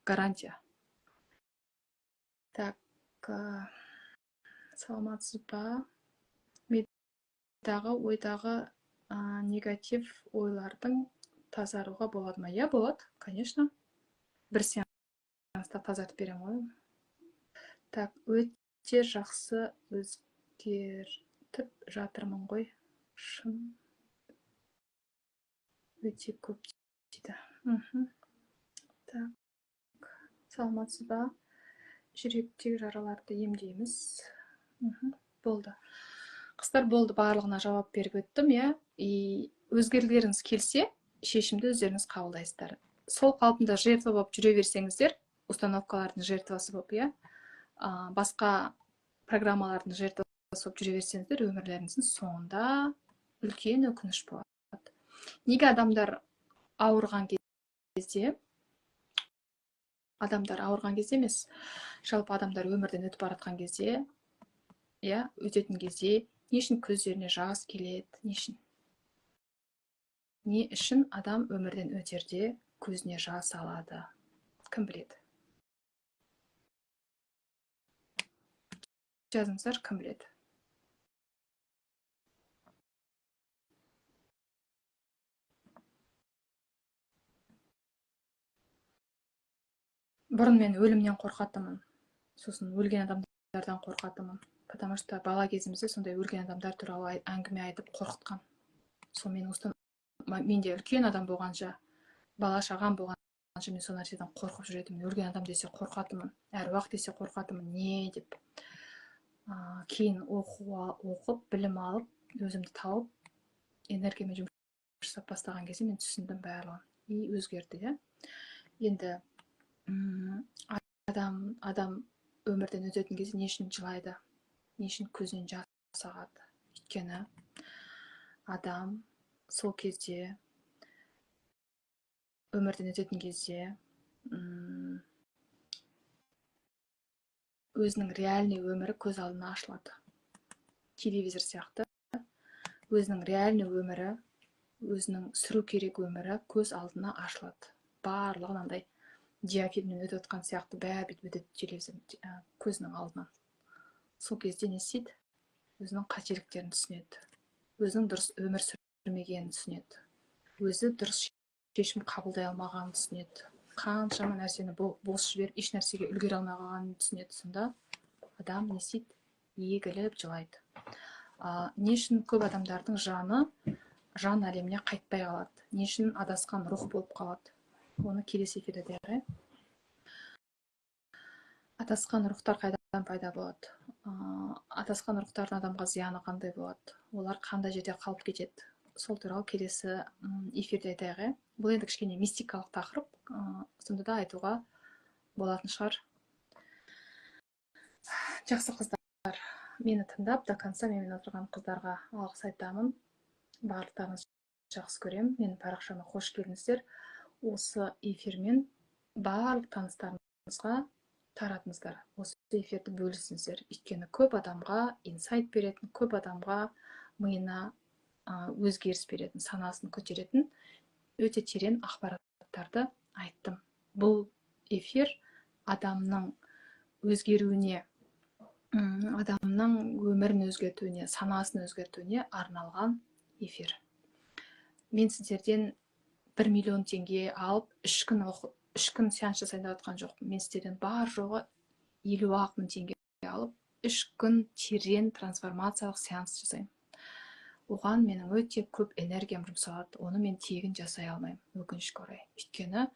Гарантия. Так, саламатсыз ба? Мидағы, ойдағы негатив ойлардың тазаруға болады ма? Иә, болады, конечно. Бір сеанста тазартып беремін ғой. Так, өте жақсы өзгертіп жатырмын ғой. Шын өте көп дейді. Так, саламатсыз ба? Жүректегі жараларды емдейміз. Болды. Қыздар, болды, барлығына жауап беріп өттім, иә. И өзгергілеріңіз келсе, шешімді өздеріңіз қабылдайсыздар. Сол қалпында жертва болып жүре берсеңіздер, установкалардың жертвасы болып, иә, басқа программалардың жертвасы болып жүре берсеңіздер, өмірлеріңіздің соңында үлкен өкініш болады. Неге адамдар ауырған кезде, адамдар ауырған кезде емес, жалпы адамдар өмірден өтіп бара жатқан кезде, иә, өтетін кезде не үшін көздеріне жас келеді, не үшін? Не үшін адам өмірден өтерде көзіне жас алады? Кім біледі? Жазыңыздар, кім біледі? Бұрын мен өлімнен қорқатынмын. Сосын өлген адамдардан қорқатынмын. Потому что бала кезімізде сондай өлген адамдар туралы әңгіме айтып қорқытқан. Сол мен мен де үлкен адам болғанша, бала шағам болғанша мен сол нәрседен қорқып жүретінмін. Өлген адам десе қорқатынмын, әруақ десе қорқатынмын, не деп. Кейін оқып, білім алып, өзімді тауып, энергиямен жұмыс жасап бастаған кезде мен түсіндім барлығын. И өзгерді, иә. Енді адам өмірден өтетін кезде не үшін жылайды? Не үшін көзінен жас ағады? Өйткені адам сол кезде Өмірден өтетін кезде өзінің реальный өмірі көз алдына ашылады, телевизор сияқты. Өзінің реальный өмірі, өзінің сүру керек өмірі көз алдына ашылады. Барлығы мынандай диафильмнен өтіп жатқан сияқты, бәрі бүйтіп өтеді телевизор көзінің алдынан. Сол кезде не істейді? Өзінің қателіктерін түсінеді, өзінің дұрыс өмір сүрмегенін түсінеді, өзі дұрыс шешім қабылдай алмағанын түсінеді, қаншама нәрсені бос жіберіп, еш нәрсеге үлгере алмай қалғанын түсінеді. Сонда адам не істейді? Егіліп жылайды. Не үшін көп адамдардың жаны жан әлеміне қайтпай қалады? Не үшін адасқан рух болып қалады? Оны келесі эфирде айтайық, иә. Адасқан рухтар қайдан пайда болады? Адасқан рухтардың адамға зияны қандай болады? Олар қандай жерде қалып кетеді? Сол туралы келесі эфирде айтайық, иә. Бұл енді кішкене мистикалық тақырып, сонда да айтуға болатын шығар. Жақсы, қыздар, мені тыңдап, до конца менімен отырған қыздарға алғыс айтамын. Барлықтарыңызды жақсы көремін. Менің парақшама қош келдіңіздер. Осы эфирмен барлық таныстарыңызға таратыңыздар, осы эфирді бөлісіңіздер, өйткені көп адамға инсайт беретін, көп адамға миына өзгеріс беретін, санасын көтеретін өте терең ақпараттарды айттым. Бұл эфир адамның өзгеруіне, адамның өмірін өзгертуіне, санасын өзгертуіне арналған эфир. Мен сіздерден 1 миллион теңге алып, 3 күн сеанс жасайын деп жатқан жоқпын. Мен сіздерден бар жоғы 50 ақ мың теңге алып, 3 күн терең трансформациялық сеанс жасаймын. Оған менің өте көп энергиям жұмсалады. Оны мен тегін жасай алмаймын, өкінішке орай, өйткені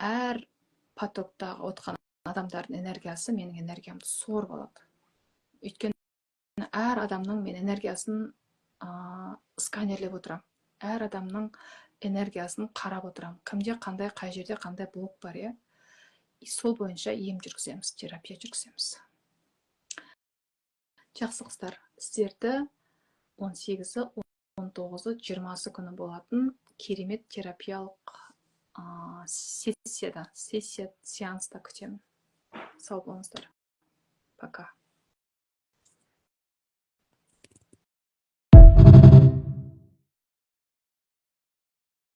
әр потоктағы отырған адамдардың энергиясы менің энергиямды сорып алады, өйткені әр адамның мен энергиясын сканерлеп отырамын, әр адамның энергиясын қарап отырамын, кімде қандай, қай жерде қандай блок бар, иә. Сол бойынша ем жүргіземіз, терапия жүргіземіз. Жақсы, қыздар, сіздерді 18-і, 19-ы, 20-сы күні болатын керемет терапиялық сессияда, сессия, сеанста күтемін. Сау болыңыздар, пока.